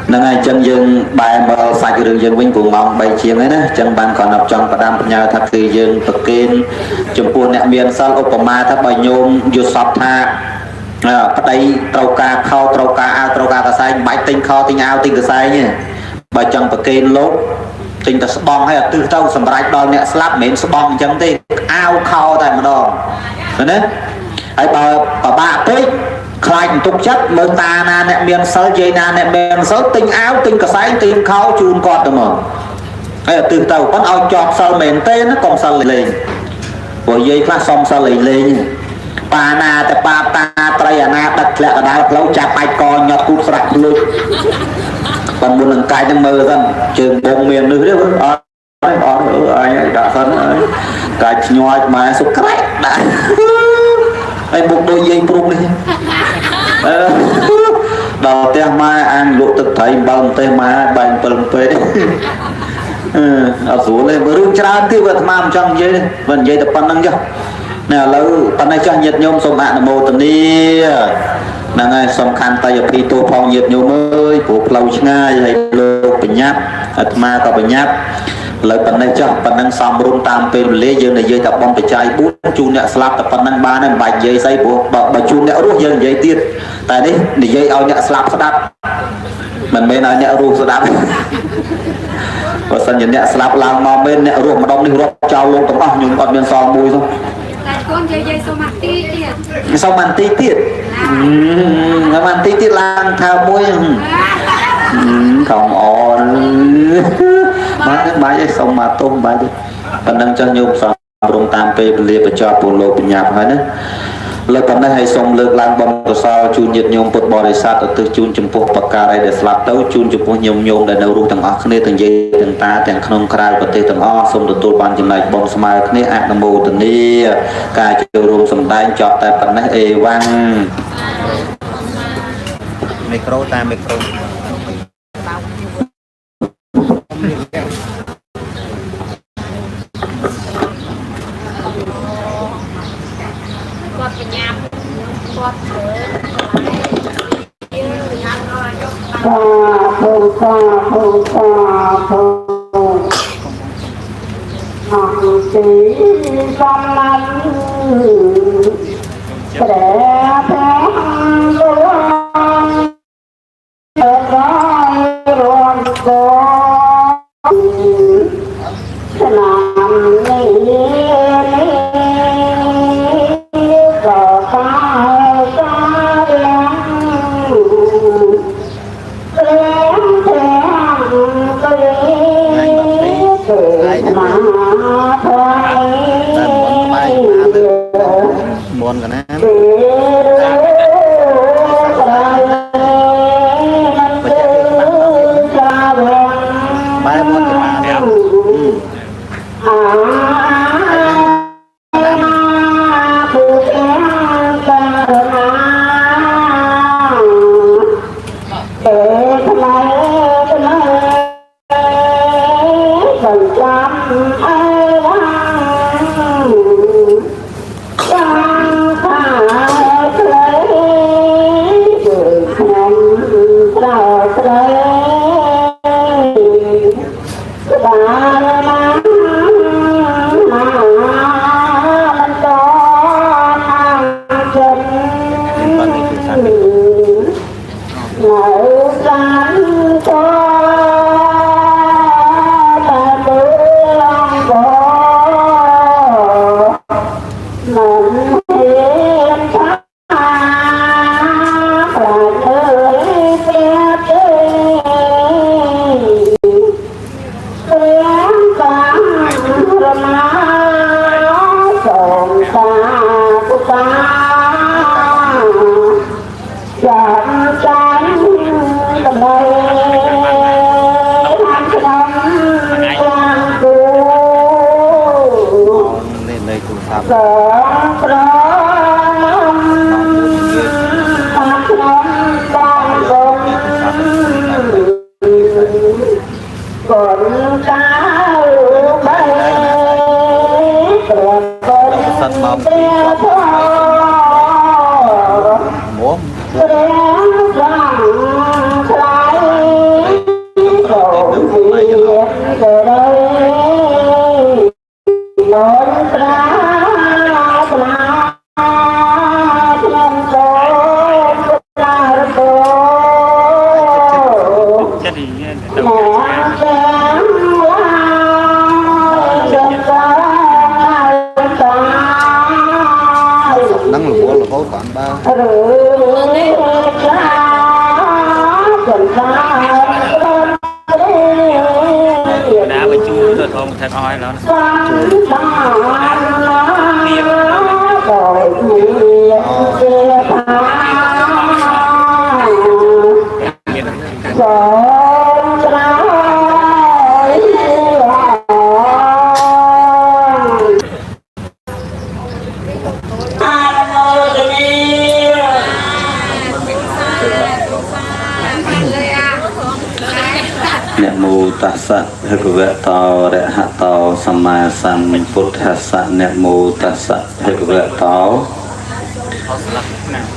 ហ្នឹងហើយអញ្ចឹងយើងបែរមកសាច់រឿងយើងវិញព្រោះម៉ោង3ជាងហើយណាអញ្ចឹងបានគ្រាន់តែចង់ផ្ដាំផ្ញើថាគឺយើងប្រគេនចំពោះអ្នកមានសិលឧបមាថាបើញោមយល់សពថាអឺប្តីត្រូវការខោត្រូវការអាវត្រូវការកសែងមិនបាច់ទិញខោទិញអាវទិញកសែងទេបើចង់ប្រគេនលោកទិញតែស្បង់ឲ្យអាទិសទៅសម្រាប់ដល់អ្នកស្លាប់មិនមែនស្បង់អញ្ចឹងទេអាវខោតែម្ដងឃើញទេហើយបើពិបាកពេកខ្លាចបន្ទុកចិត្តមើលតាណាអ្នកមានសិលយាយណាអ្នកមានសិលទិញអាវទិញកសែងទិញខោជូនគាត់ទៅមកហើយអាទិសទៅប៉ុន្តែឲ្យជាប់សិលមែនទេណាកុំសិលលេងព្រោះយាយខ្លះសុំសិលលេងលេងបាណាតែបាបតាត្រីអាណាដឹកធ្លាក់កដាលផ្លូវចាប់បាច់កញាត់គូតស្រះភ្លុចប៉ុន្តែមុននឹងកាយនឹងមើលសិនជើងបងមាននេះទេអត់អត់អត់អើអញដាក់សិនកាយឆ្ញាច់ម៉ែសុក្រែកដាក់ហើយមុខដូចយាយព្រំនេះអឺដល់ផ្ទះម៉ែអានលក់ទឹកត្រីអំបិលម្ទេសម៉ែបែង7ពេកអឺអត់ស្រួលទេរឿងច្រើនទៀតវាអាត្មាមិនចង់និយាយទេបើនិយាយតែប៉ុណ្្នឹងចុះណែឥឡូវប៉ុណ្ណេះចាស់ញាតិញោមសូមអនុមោទនាហ្នឹងហើយសំខាន់តយភីទោសផងញាតិញោមអើយព្រោះផ្លូវឆ្ងាយហើយលោកបញ្ញាប់អាត្មាក៏បញ្ញាប់ឥឡូវប៉ុណ្ណេះចុះប៉ុណ្ណឹងសំរុំតាមពេលវេលាយើងនិយាយតែបំបច្ច័យ4ជូនអ្នកស្លាប់តែប៉ុណ្ណឹងបានហើយមិនបាច់និយាយស្អីព្រោះបើជូនអ្នករស់យើងនិយាយទៀតតែនេះនិយាយឲ្យអ្នកស្លាប់ស្ដាប់មិនមែនឲ្យអ្នករស់ស្ដាប់បើសិនជាអ្នកស្លាប់ឡើងមកមែនអ្នករស់ម្ដងនេះរាប់ចោលលោកទាំងអស់ខ្ញុំអត់មានសល់មួយទេ តែកូនយាយយាយសុំអាទីទៀត សុំអានទីទៀតអានទីទៀតឡើងថើមួយខំអបាទបាយឯងសុំមកទោសបាយទេប៉ុណ្ណឹងចុះញោមសំរុំតាមពេលវេលាបញ្ចប់ពលលោកបញ្ញាប់ហើយណាលើកប៉ុណ្ណេះហើយសូមលើកឡើងបុណ្យកុសលជូនញាតិញោមពុទ្ធបរិស័ទឧទ្ទិសជូនចំពោះបការីដែលស្លាប់ទៅជូនចំពោះញោមញោមដែលនៅរស់ទាំងអស់គ្នាទាំងយាយទាំងតាទាំងក្នុងក្រៅប្រទេសទាំងអស់សូមទទួលបានចំណែកបុណ្យស្មើគ្នាអនុមោទនាការចូលរួមសម្ដែងចប់តែប៉ុណ្ណេះអេវ៉ាំងមីក្រូតាមមីក្រូ គាត់បញ្ញាប់គាត់ធ្វើយើងបញ្ញាប់អស់យក សាធុសាធុសាធុអង្ទីសំណាន់ព្រះព្រះលរយរំកឆ្នាំនេះនេះក៏កាកាយ៉ាង ព្រះព្រះក៏មកថ្វាយ មុនកណា ទេ ពុទ្ធករណាអេថ្លៃថ្លៃសំចាំអើវ៉ាចាំថាថ្លៃគឺខ្ញុំត្រូវស្រី ក្បាលណាណាមិនតណាចិននៅសានកតែមើលអង្គមិនហ៊ានថាប្រាជ្ញអើយព្រះទេ ព្រះករណាសូមសាពុតាចាំចាំដើម្បីបានខ្ញុំចាំគូ នេះនៅទូរស័ព្ទ សូមប្រមបានខ្ញុំបានគុំកូនតៅបីព្រះគុណ សិនមក ព្រះធម៌ មុំ ព្រះសង្ឃថ្លៃសូមជាសេរីមន្តប្រាថ្នាខ្ញុំសូមប្រារព្ធ ចិត្តនេះទៅ អ្នកទាំងឡាយចំតាតា ហ្នឹងរវល់រហូតបានបើ ឬខ្លាចំតា ណាបញ្ជូនទៅធំថែមអស់ហើយឡើយ សង្ខារដោយមានជាថា មាន សូមត្រៃអនុមោទនា នមោតស្សៈភគវតោអរហតោសម្មាសម្ពុទ្ធស្សៈនមោតស្សៈភគវតោ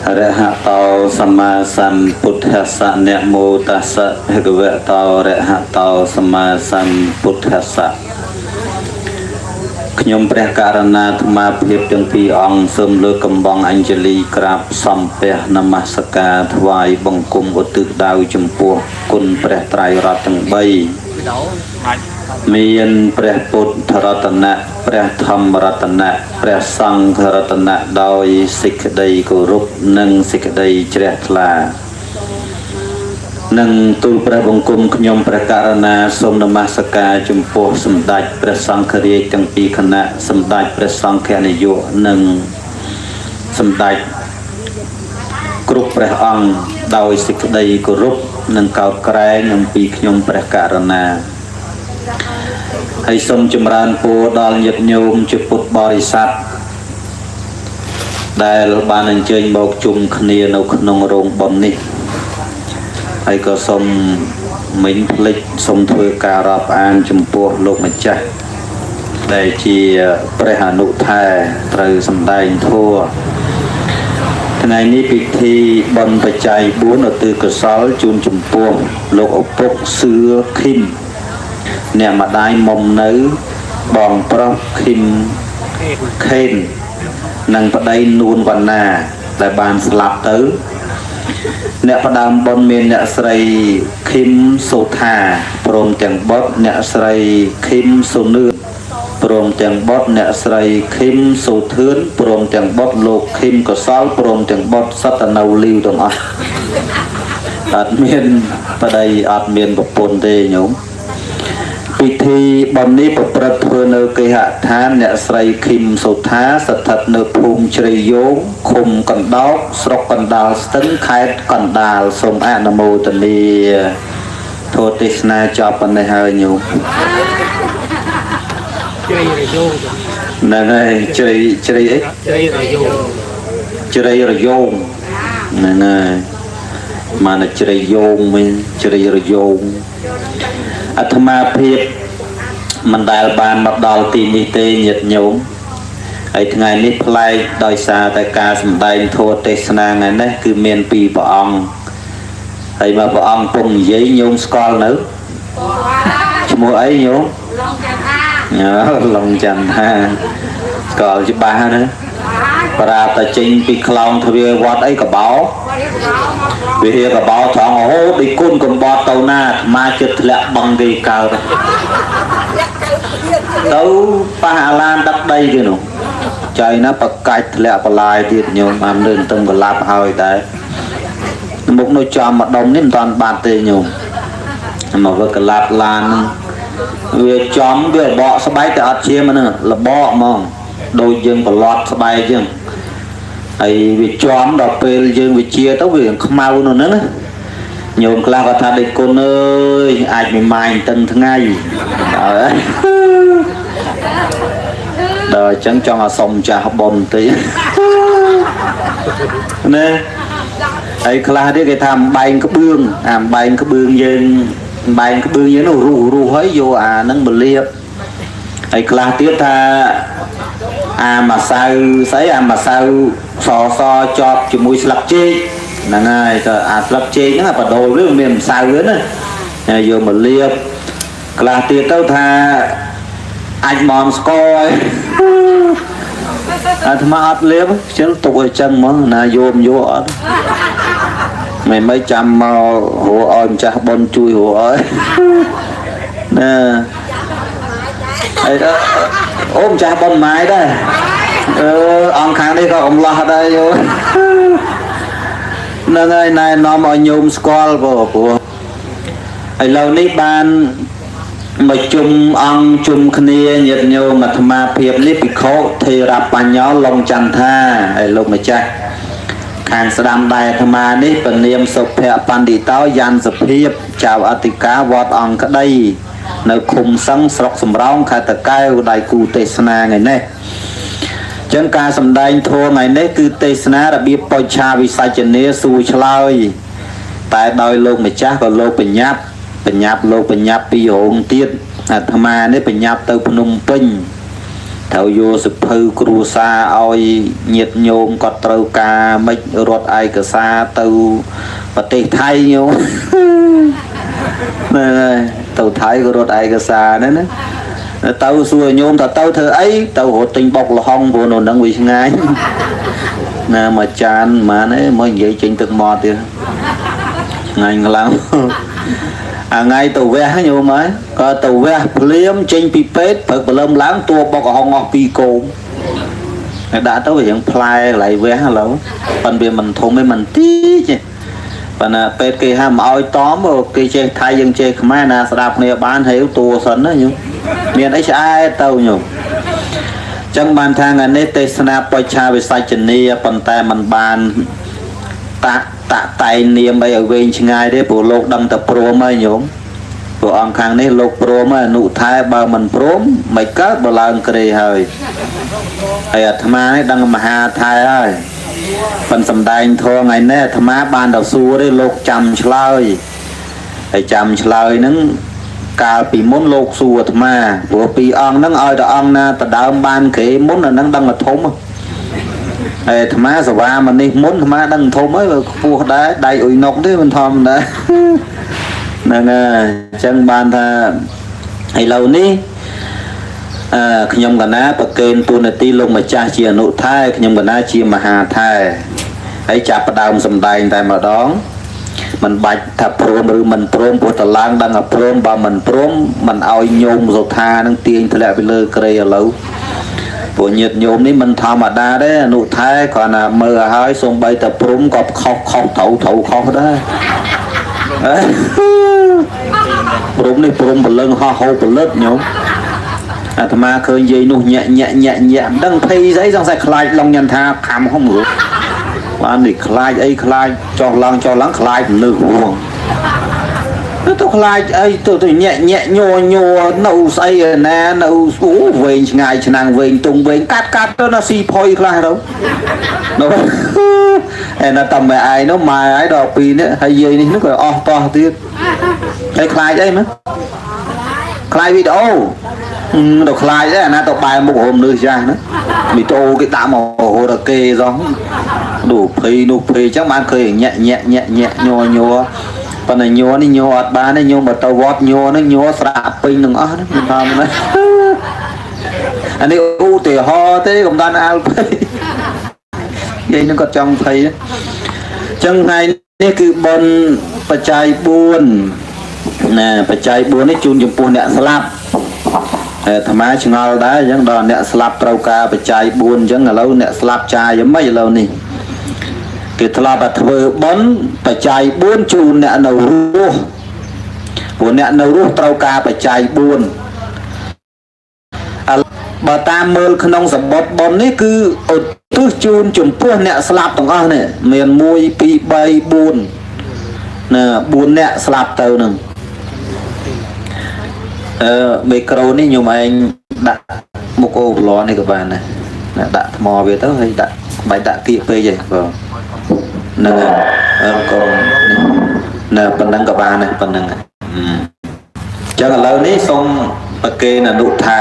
អរហតោសម្មាសម្ពុទ្ធស្សៈនមោតស្សៈភគវតោអរហតោសម្មាសម្ពុទ្ធស្សៈខ្ញុំព្រះករណាអាត្មាភាពទាំងពីរអង្គសូមលើកកំបងអញ្ជលីក្រាបសំពះនមស្ការថ្វាយបង្គំឧទ្ទិសដៅចំពោះគុណព្រះត្រៃរតន៍ទាំង3មានព្រះពុទ្ធរតនៈព្រះធម្មរតនៈព្រះសង្ឃរតនៈដោយសេចក្តីគោរពនិងសេចក្តីជ្រះថ្លា និងទូលព្រះបង្គំខ្ញុំព្រះករណាសូមនមស្ការចំពោះសម្ដេចព្រះសង្ឃរាជទាំងពីរគណៈសម្ដេចព្រះសង្ឃនាយកនិងសម្ដេចគ្រប់ព្រះអង្គដោយសេចក្តីគោរពនិងកោតក្រែងអំពីខ្ញុំព្រះករណាហើយសូមចម្រើនពរដល់ញាតិញោមជាពុទ្ធបរិស័ទដែលបានអញ្ជើញមកជុំគ្នានៅក្នុងរោងបុណ្យនេះ ហើយក៏សូមមិញភ្លេចសូមធ្វើការរាប់អានចំពោះលោកម្ចាស់ដែលជាព្រះអនុថែត្រូវសម្ដែងធម៌ថ្ងៃនេះពិធីបុណ្យបច្ច័យ4ឧទ្ទិសកុសលជូនចំពោះលោកឪពុកសឿឃីមអ្នកម្ដាយមុំនៅបងប្រុសឃីមខេននិងប្តីនួនវណ្ណាដែលបានស្លាប់ទៅ អ្នកផ្ដើមបុណ្យមានអ្នកស្រីឃីមសូថាព្រមទាំងបុត្រអ្នកស្រីឃីមសូនឿនព្រមទាំងបុត្រអ្នកស្រីឃីមសូធឿនព្រមទាំងបុត្រលោកឃីមកុសលព្រមទាំងបុត្រសត្វតនៅលីវទាំងអស់អត់មានប្តីអត់មានប្រពន្ធទេញោមពិធីបុណ្យនេះប្រព្រឹត្តធ្វើនៅគេហដ្ឋានអ្នកស្រីឃីមសូថាស្ថិតនៅភូមិជ្រៃយោងឃុំកណ្ដោកស្រុកកណ្ដាលស្ទឹងខេត្តកណ្ដាលសូមអនុមោទនាធម៌ទេសនាចប់ប៉ុណ្ណេះហើយញោម ជ្រៃរយោង ហ្នឹងហើយជ្រៃជ្រៃអី ជ្រៃរយោង ជ្រៃរយោងហ្នឹងហើយមកតែជ្រៃយោងវិញជ្រៃរយោងអាត្មាភាពមិនដែលបានមកដល់ទីនេះទេញាតិញោមហើយថ្ងៃនេះប្លែកដោយសារតែការសម្ដែងធម៌ទេសនាថ្ងៃនេះគឺមានពីរព្រះអង្គហើយមកព្រះអង្គពងនិយាយញោមស្គាល់នៅឈ្មោះអីញោម ឡងចាំថា ឡងចន្ទថាស្គាល់ច្បាស់ណាប្រាប់តែចេញពីខ្លោងទ្វារវត្តអីកបោវិហារកបោថងរហូតដូចគុណកំបត់ទៅណាអាត្មាចិត្តធ្លាក់បឹងគេកើតទៅប៉ះអាឡានដឹកដីគេនោះចៃណាបកាច់ធ្លាក់បលាយទៀតញោមអានលឿនទឹមកលាប់ហើយដែរមុខនៅចំម្ដុំនេះមិនតាន់បាត់ទេញោមមកវាកលាប់ឡានហ្នឹងវាចំវារបកស្បែកតែអត់ជាហ្នឹងរបកហ្មងដូចយើងប្រឡត់ស្បែកចឹងហើយវាចំដល់ពេលយើងវាជាទៅវាខ្មៅនៅហ្នឹងណាញោមខ្លះគាត់ថាដេកគុណអើយអាចមិនម៉ាញតឹងថ្ងៃដល់ដល់អញ្ចឹងចង់ឲ្យសុំចាស់ប៉ុនតិចណាហើយខ្លះទៀតគេថាអំបែងក្បឿងអាអំបែងក្បឿងយើងអំបែងក្បឿងយើងនោះរុះរុះហើយយកអាហ្នឹងមកលាបហើយខ្លះទៀតថាអាម្សៅស្អីអាម្សៅសសជាប់ជាមួយស្លឹកចេកហ្នឹងហើយទៅអាស្លឹកចេកហ្នឹងអាបដូលវាមានម្សៅហ្នឹងណាហើយយកមកលាបខ្លះទៀតទៅថាអាចមមស្ករហើយអាត្មាអត់លាបខ្ជិលទុកឲ្យចឹងហ្មងណាយកមិនយកអត់មិនមិនចាំមករកឲ្យម្ចាស់ប៉ុនជួយរកឲ្យណាហើយអូម្ចាស់ប៉ុនម៉ាយដែរអឺអង្គខាងនេះក៏កំឡោះដែរយោហ្នឹងហើយណែនាំឲ្យញោមស្គាល់ព្រោះព្រោះឥឡូវនេះបានមកជុំអង្គជុំគ្នាញាតិញោមអាត្មាភាពនេះភិក្ខុថេរបញ្ញោឡុងចន្ទថាហើយលោកម្ចាស់ខាងស្ដាំដៃអាត្មានេះពនាមសុភបណ្ឌិតោយ៉ាន់សភាពចៅអធិការវត្តអង្គក្តីនៅឃុំសឹងស្រុកសំរោងខេត្តតាកែវដៃគូទេសនាថ្ងៃនេះចឹងការសម្ដែងធម៌ថ្ងៃនេះគឺទេសនារបៀបបច្ឆាវិសាចនាសួរឆ្លើយតែដោយលោកម្ចាស់ក៏លោកបញ្ញាប់បញ្ញាប់លោកបញ្ញាប់ពីរោងទៀតអាត្មានេះបញ្ញាប់ទៅភ្នំពេញត្រូវយកសភៅគ្រួសារឲ្យញាតិញោមគាត់ត្រូវការមិនរត់ឯកសារទៅប្រទេសថៃញោម ហ្នឹងហើយទៅថៃក៏រត់ឯកសារហ្នឹងណាទៅសួរញោមថាទៅធ្វើអីទៅរត់ទិញបុកល្ហុងព្រោះនៅហ្នឹងវាឆ្ងាញ់ណាមួយចានប៉ុន្មានឯងមកនិយាយចេញទឹកមាត់ទៀតឆ្ងាញ់ខ្លាំងអាថ្ងៃទៅវះញោមហើយក៏ទៅវះភ្លាមចេញពីពេទ្យព្រឹកព្រលឹមឡើងតួបុកល្ហុងអស់ពីរគោមហើយដាក់ទៅវារៀងផ្លែកន្លែងវះឥឡូវប៉ុន្តែវាមិនធំទេមិនតិចទេប៉ុន្តែពេទ្យគេហាមឲ្យតមគេចេះថៃយើងចេះខ្មែរណាស្ដាប់គ្នាបានហេវតួសិនណាញោមមានអីឆ្អែតទៅញោមចឹងបានថាថ្ងៃនេះទេសនាបច្ឆាវិសាចនីប៉ុន្តែมันបានតាក់តាក់តែងនាមអីឲ្យវែងឆ្ងាយទេព្រោះលោកដឹងតែព្រមហើយញោមព្រោះអង្គខាងនេះលោកព្រមហើយអនុថែបើមិនព្រមមិនកើតបើឡើងក្រេហើយហើយអាត្មានេះដឹងមហាថែហើយប៉ុនសំដែងធម៌ថ្ងៃនេះអាត្មាបានដល់សួរទេលោកចាំឆ្លើយហើយចាំឆ្លើយហ្នឹងកាលពីមុនលោកសួរអាត្មាព្រោះពីអង្គហ្នឹងឲ្យតែអង្គណាដដើមបានក្រេមុនអាហ្នឹងដឹងតែធំហើយអាត្មាសវាមកនេះមុនអាត្មាដឹងធំហើយខ្ពស់ដែរដៃអ៊ុយនុកទេមិនធម្មតាហ្នឹងហើយអញ្ចឹងបានថាឥឡូវនេះអឺខ្ញុំកណាប្រកេនទូនាទីលោកម្ចាស់ជាអនុថែខ្ញុំកណាជាមហាថែហើយចាប់ផ្ដើមសម្ដែងតែម្ដងមិនបាច់ថាព្រមឬមិនព្រមព្រោះតឡើងដឹងថាព្រមបើមិនព្រមមិនឲ្យញោមសុថានឹងទាញធ្លាក់ពីលើក្រេឥឡូវព្រោះញាតិញោមនេះមិនធម្មតាទេអនុថែគ្រាន់តែមើលឲ្យហើយសំបីតែព្រមក៏ខុសខុសត្រូវត្រូវខុសដែរព្រមនេះព្រមព្រលឹងហោះហូរផលិតញោមអាត្មាឃើញយាយនោះញាក់ញាក់ញាក់ញាក់មិនដឹងភ័យស្អីសង្ស័យខ្លាចឡងញ៉ាំថាខំហុំរួបាននេះខ្លាចអីខ្លាចចោះឡើងចោះឡើងខ្លាចមនុស្សហួង ទៅខ្លាចអីទៅទៅញាក់ញាក់ញ័រញ័រនៅស្អីណានៅអូវែងឆ្ងាយឆ្នាំងវែងទុងវែងកាត់កាត់ទៅណាស៊ីផុយខ្លះទៅនៅឯណាតែម៉ែឯងនោះម៉ែឯងដល់ពីរនេះហើយយាយនេះនោះក៏អស់តោះទៀតហើយខ្លាចអីមើលខ្លាចវីដេអូដល់ខ្លាចដែរអាណាទៅបែរមុខរមមនុស្សចាស់ណាវីដេអូគេដាក់មករហូតដល់គេសោះនោះភ័យនោះភ័យអញ្ចឹងបានឃើញញាក់ញាក់ញាក់ញាក់ញ័រញ័រប៉ុន្តែញ័រនេះញ័រអត់បានទេញោមបើទៅវត្តញ័រហ្នឹងញ័រស្រាក់ពេញទាំងអស់ហ្នឹងមិនថាណាអានេះឧទាហរណ៍ទេកំដានអាលភ័យយាយនឹងគាត់ចង់ភ័យអញ្ចឹងថ្ងៃនេះគឺបុណ្យបច្ច័យ4ណាបច្ច័យ4នេះជូនចំពោះអ្នកស្លាប់អាត្មាឆ្ងល់ដែរអញ្ចឹងដល់អ្នកស្លាប់ត្រូវការបច្ច័យ4អញ្ចឹងឥឡូវអ្នកស្លាប់ចាយយ៉ាងម៉េចឥឡូវនេះគេធ្លាប់តែធ្វើបុណ្យបច្ច័យ4ជូនអ្នកនៅរស់ព្រោះអ្នកនៅរស់ត្រូវការបច្ច័យ4បើតាមមើលក្នុងសម្បត្តិបុណ្យនេះគឺឧទ្ទិសជូនចំពោះអ្នកស្លាប់ទាំងអស់នេះមាន1 2 3 4ណា4អ្នកស្លាប់ទៅនឹងអឺមីក្រូនេះខ្ញុំឯងដាក់មុខអូប្លន់នេះក៏បានដែរណាដាក់ថ្មវាទៅហើយដាក់បាច់ដាក់គៀកពេកទេបងហ្នឹងហើយកូននេះនៅប៉ុណ្ណឹងក៏បានដែរប៉ុណ្ណឹងអញ្ចឹងឥឡូវនេះសូមប្រគេនអនុថែ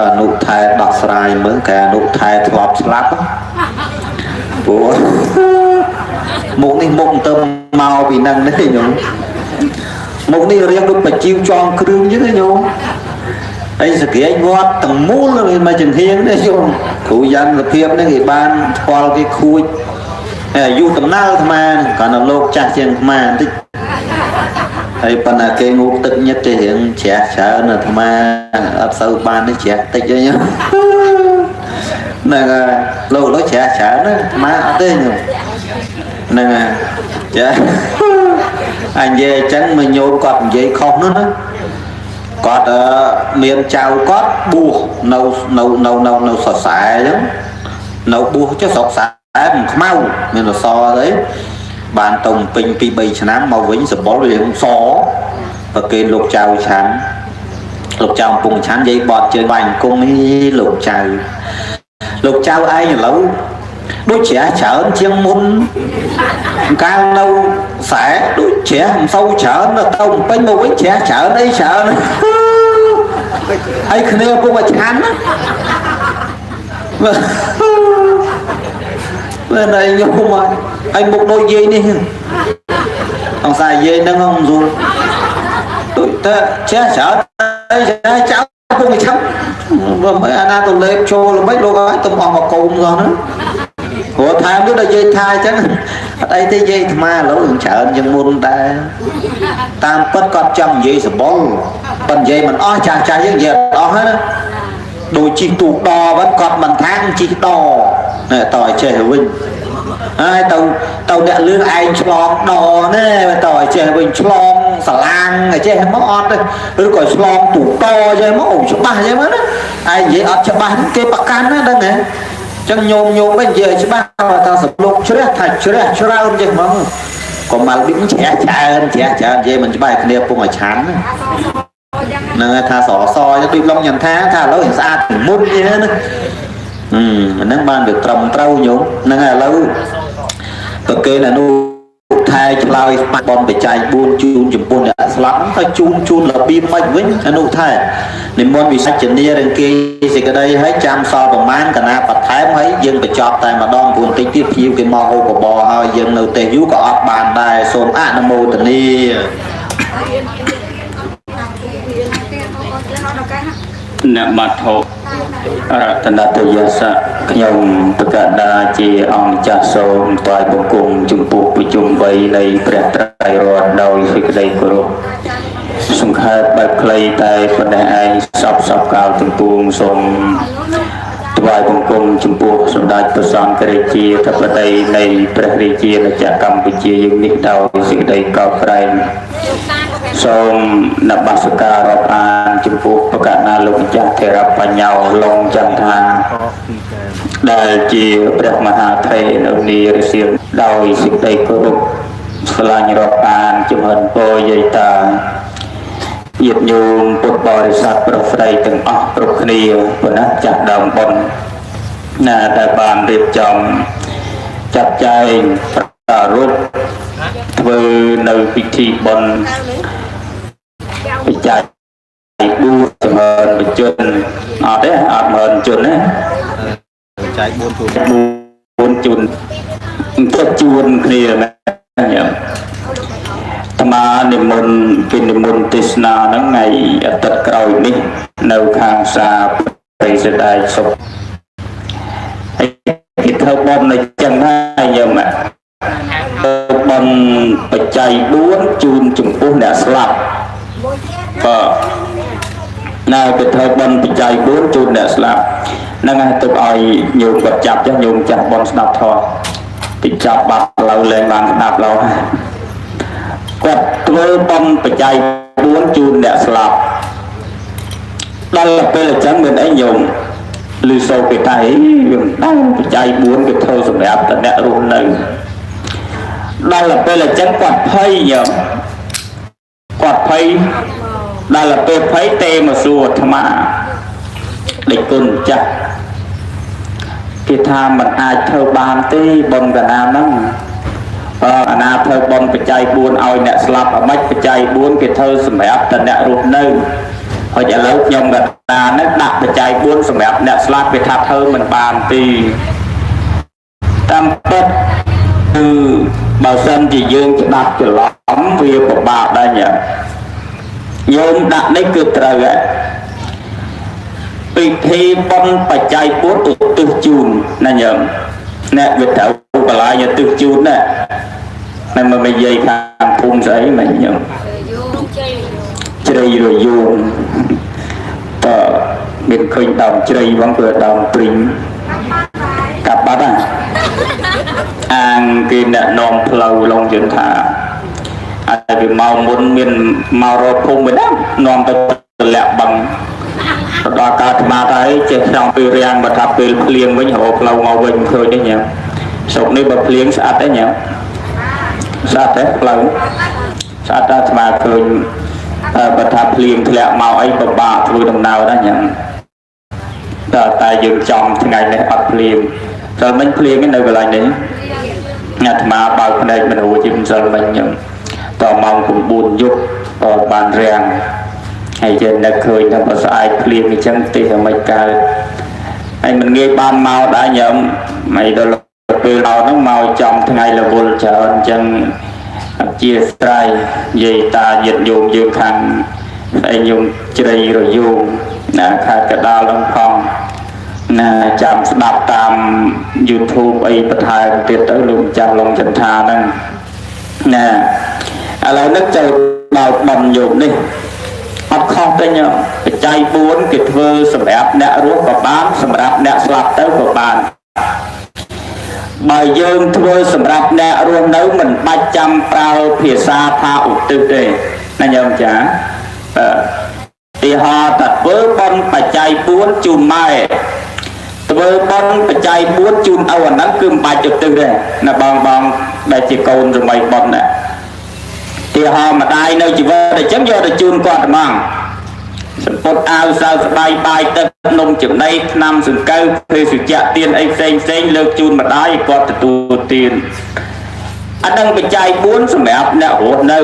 អនុថែដោះស្រាយមើលកាអនុថែធ្លាប់ស្លាប់ព្រោះមុខនេះមុខទៅមកពីនឹងនេះញោមមុខនេះរៀងដូចបជីវចងគ្រឿងអញ្ចឹងញោមហើយសក្រាយវត្តទាំងមូលមានមកចង្ហៀងនេះញោមគ្រូយ៉ាន់សភាពនេះគេបានស្គាល់គេខួចហើយអាយុដំណើរអាត្មាគ្រាន់តែលោកចាស់ជាងអាត្មាបន្តិចហើយប៉ុន្តែគេងូតទឹកញិតចេះរៀងជ្រះច្រើនអាត្មាអត់សូវបានទេជ្រះតិចទេញោមហ្នឹងហើយលោកលោកជ្រះច្រើនណាអាត្មាអត់ទេញោមហ្នឹងហើយចាអញនិយាយអញ្ចឹងមកញោមគាត់និយាយខុសនោះណាគាត់មានចៅគាត់បួសនៅនៅនៅនៅនៅសរសែអញ្ចឹងនៅបួសចុះស្រុកសែមិនខ្មៅមានសរអីបានទៅពេញ2 3ឆ្នាំមកវិញសម្បុររៀងសប្រគេនលោកចៅឆាន់លោកចៅកំពង់ឆាន់និយាយបត់ជើងបាញ់អង្គនេះលោកចៅលោកចៅឯងឥឡូវដូចជ្រះច្រើនជាងមុនកាលនៅខ្សែដូចជ្រះមិនសូវច្រើនទៅពេញមកវិញជ្រះច្រើនអីច្រើនហើយគ្នាពុកឲ្យឆាន់ណាមែនហើយញោមហើយមុខដូចយាយនេះអង្សាយាយហ្នឹងមិនស្រួលដូចតែជ្រះច្រើនអីចៅពុកឲ្យឆាន់មិនអាណាទៅលេបចូលល្មិចលោកឲ្យទៅអស់មកកូនសោះហ្នឹងព្រោះថែមទៀតដល់យាយថាអញ្ចឹងអត់អីទេយាយអាត្មាឥឡូវច្រើនជាងមុនដែរតាមពិតគាត់ចង់និយាយសបុលប៉ុន្តែនិយាយមិនអស់ចាស់ចាស់យើងនិយាយអត់អស់ណាដូចជីកទូកដវិញគាត់មិនថាជីកដណែតឲ្យចេះវិញហើយទៅទៅអ្នកលឿងឯងឆ្លងដណែតឲ្យចេះវិញឆ្លងសាឡាងឲ្យចេះមកអត់ទេឬក៏ឆ្លងទូកចេះមកអូច្បាស់ចេះមកណាឯងនិយាយអត់ច្បាស់គេប្រកាន់ណាដឹងហ៎ចឹងញោមញោមវិញនិយាយច្បាស់ថាសំលោកជ្រះថាជ្រះច្រើនចេះហ្មងកុំមករបៀបជ្រះច្រើនជ្រះច្រើននិយាយមិនច្បាស់គ្នាពងឲ្យឆាន់ហ្នឹងថាសសចឹងដូចឡងញ៉ាំថាថាឥឡូវស្អាតមុននេះណាហ្នឹងបានវាត្រឹមត្រូវញោមហ្នឹងហើយឥឡូវប្រគេនអនុថែឆ្លើយបនបច្ច័យ4ជូនចំពោះអ្នកស្លាប់ទៅជូនជូនរបៀបមិនវិញអនុថែនិមន្តវិសជ្ជនារង្គីសេចក្តីឲ្យចាំសល់ប្រមាណកណាបន្ថែមហើយយើងបញ្ចប់តែម្ដងព្រោះបន្តិចទៀតភ្ញៀវគេមកហូបបបរហើយយើងនៅទេយូរក៏អត់បានដែរសូមអនុមោទនា នមត្ថុរតនតយសៈខ្ញុំបកដាជាអង្គចាស់សូមថ្វាយបង្គំចំពោះប្រជុំ3នៃព្រះត្រៃរតន៍ដោយសេចក្តីគោរពសង្ខេបបែបខ្លីតែប៉ុណ្ណេះឯងសពសពកាលទាំងពួងសូមថ្វាយបង្គំចំពោះសម្ដេចព្រះសង្ឃរាជាធិបតីនៃព្រះរាជាណាចក្រកម្ពុជាយើងនេះដោយសេចក្តីកោតក្រែងសូមនមស្ការរាប់អានចំពោះបកណាលោកម្ចាស់ថេរបញ្ញោឡងចន្ទថាដែលជាព្រះមហាថេរនៅនារសៀលដោយសេចក្តីគោរព ស្រឡាញ់រាប់អានជំហិនពោយាយតាញាតិញោមពុទ្ធបរិស័ទប្រុសស្រីទាំងអស់គ្រប់គ្នាប៉ុណ្ណាចាស់ដើមបុណ្យណាដែលបានរៀបចំចាត់ចែងប្រារព្ធធ្វើនៅពិធីបុណ្យបច្ច័យ4ចម្រើនបជនអត់ទេអត់ម៉ឺនជនទេ ចែក4ជួន 4ជួនទៅជួនគ្នាណាញោមអាត្មានិមន្តគេនិមន្តទេសនាហ្នឹងថ្ងៃអាទិត្យក្រោយនេះនៅខាងសាព្រៃសដាយសុខហើយគេធ្វើបុណ្យនៅចឹងហើយញោមបុណ្យបច្ច័យ4ជូនចំពោះអ្នកស្លាប់បាទណាគេធ្វើបុណ្យបច្ច័យ4ជូនអ្នកស្លាប់ហ្នឹងហើយទុកឲ្យញោមគាត់ចាប់ចុះញោមចាស់បុណ្យស្ដាប់ធម៌តិចចាប់បាត់ឡូវលែងបានស្ដាប់ឡូវហើយគាត់ធ្វើបុណ្យបច្ច័យ4ជូនអ្នកស្លាប់ដល់ពេលអញ្ចឹងមានអីញោមឮសូរគេថាអីវាមិនដឹងបច្ច័យ4គេធ្វើសម្រាប់តែអ្នករស់នៅដល់ពេលអញ្ចឹងគាត់ភ័យញោមគាត់ភ័យដល់ពេលភ័យទេមកសួរអាត្មាដេចគុណចាស់គេថាមិនអាចធ្វើបានទេបុណ្យកណាហ្នឹងបើអាណាធ្វើបុណ្យបច្ច័យ4ឲ្យអ្នកស្លាប់អាម៉េចបច្ច័យ4គេធ្វើសម្រាប់តែអ្នករស់នៅហើយឥឡូវខ្ញុំកតាហ្នឹងដាក់បច្ច័យ4សម្រាប់អ្នកស្លាប់គេថាធ្វើមិនបានទេតាមពិតគឺបើសិនជាយើងច្បាប់ច្រឡំវាពិបាកដែរញ៉ឹងញោមដាក់នេះគឺត្រូវហើយពិធីបុណ្យបច្ច័យ4ឧទ្ទិសជូនណាញោមអ្នកវាត្រូវកន្លែងឧទ្ទិសជូនណាតែមកនិយាយខាងភូមិស្អីមិនញោមជ្រៃរយងតើមានឃើញដើមជ្រៃបងគឺដើមព្រីងកាប់បាត់ហ่ะអាងគេអ្នកនាំផ្លូវឡងជឿនថាហើយវាមកមុនមានមករកភូមិវិញណានាំទៅទម្លាក់បឹងដល់កើតអាត្មាទៅចេះក្នុងពេលរាំងបើថាពេលភ្លៀងវិញរកផ្លូវមកវិញឃើញទេញ៉ាំស្រុកនេះបើភ្លៀងស្អាតទេញ៉ាំស្អាតទេផ្លូវស្អាតតែអាត្មាឃើញបើថាភ្លៀងធ្លាក់មកអីពិបាកធ្វើដំណើរណាញ៉ាំតែតែយើងចំថ្ងៃនេះអត់ភ្លៀងសិលមិញភ្លៀងនៅកន្លែងនេះអាត្មាបើកភ្នែកមិនរួចជាម្សិលមិញញ៉ាំតម៉ោង9យប់ក៏បានរាំងហើយចេះនឹកឃើញថាបើស្អែកភ្លៀងអញ្ចឹងទេឲ្យមិនកើតហើយមិនងាយបានមកដែរញ៉ាំមិនដល់ពេលដល់ហ្នឹងមកចំថ្ងៃរវល់ច្រើនអញ្ចឹងអធិស្ឋានយាយតាញាតិញោមយើងខាងស្អីញោមជ្រៃរយងណាខេត្តកដាលហ្នឹងផងណាចាំស្ដាប់តាម YouTube អីបន្ថែមទៀតទៅលោកម្ចាស់ឡុងចន្ទាហ្នឹងណាឥឡូវនេះចូលដល់បំញោមនេះអត់ខុសទេញោមបច្ច័យ4គេធ្វើសម្រាប់អ្នករស់ក៏បានសម្រាប់អ្នកស្លាប់ទៅក៏បានបើយើងធ្វើសម្រាប់អ្នករស់នៅមិនបាច់ចាំប្រើភាសាថាឧទ្ទិសទេណាញោមចាបាទទីហោតែធ្វើបុណ្យបច្ច័យ4ជូនម៉ែធ្វើបុណ្យបច្ច័យ4ជូនឪអាហ្នឹងគឺមិនបាច់ឧទ្ទិសទេណាបងបងដែលជាកូនសម័យបុណ្យណាទីហោម្ដាយនៅជីវិតអញ្ចឹងយកទៅជូនគាត់ហ្មងសម្ពុតអាវសៅស្បាយបាយទឹកនំចំណីថ្នាំសង្កូវភេសជ្ជៈទៀនអីផ្សេងផ្សេងលើកជូនម្ដាយឲ្យគាត់ទទួលទៀនអានឹងបច្ច័យ4សម្រាប់អ្នករស់នៅ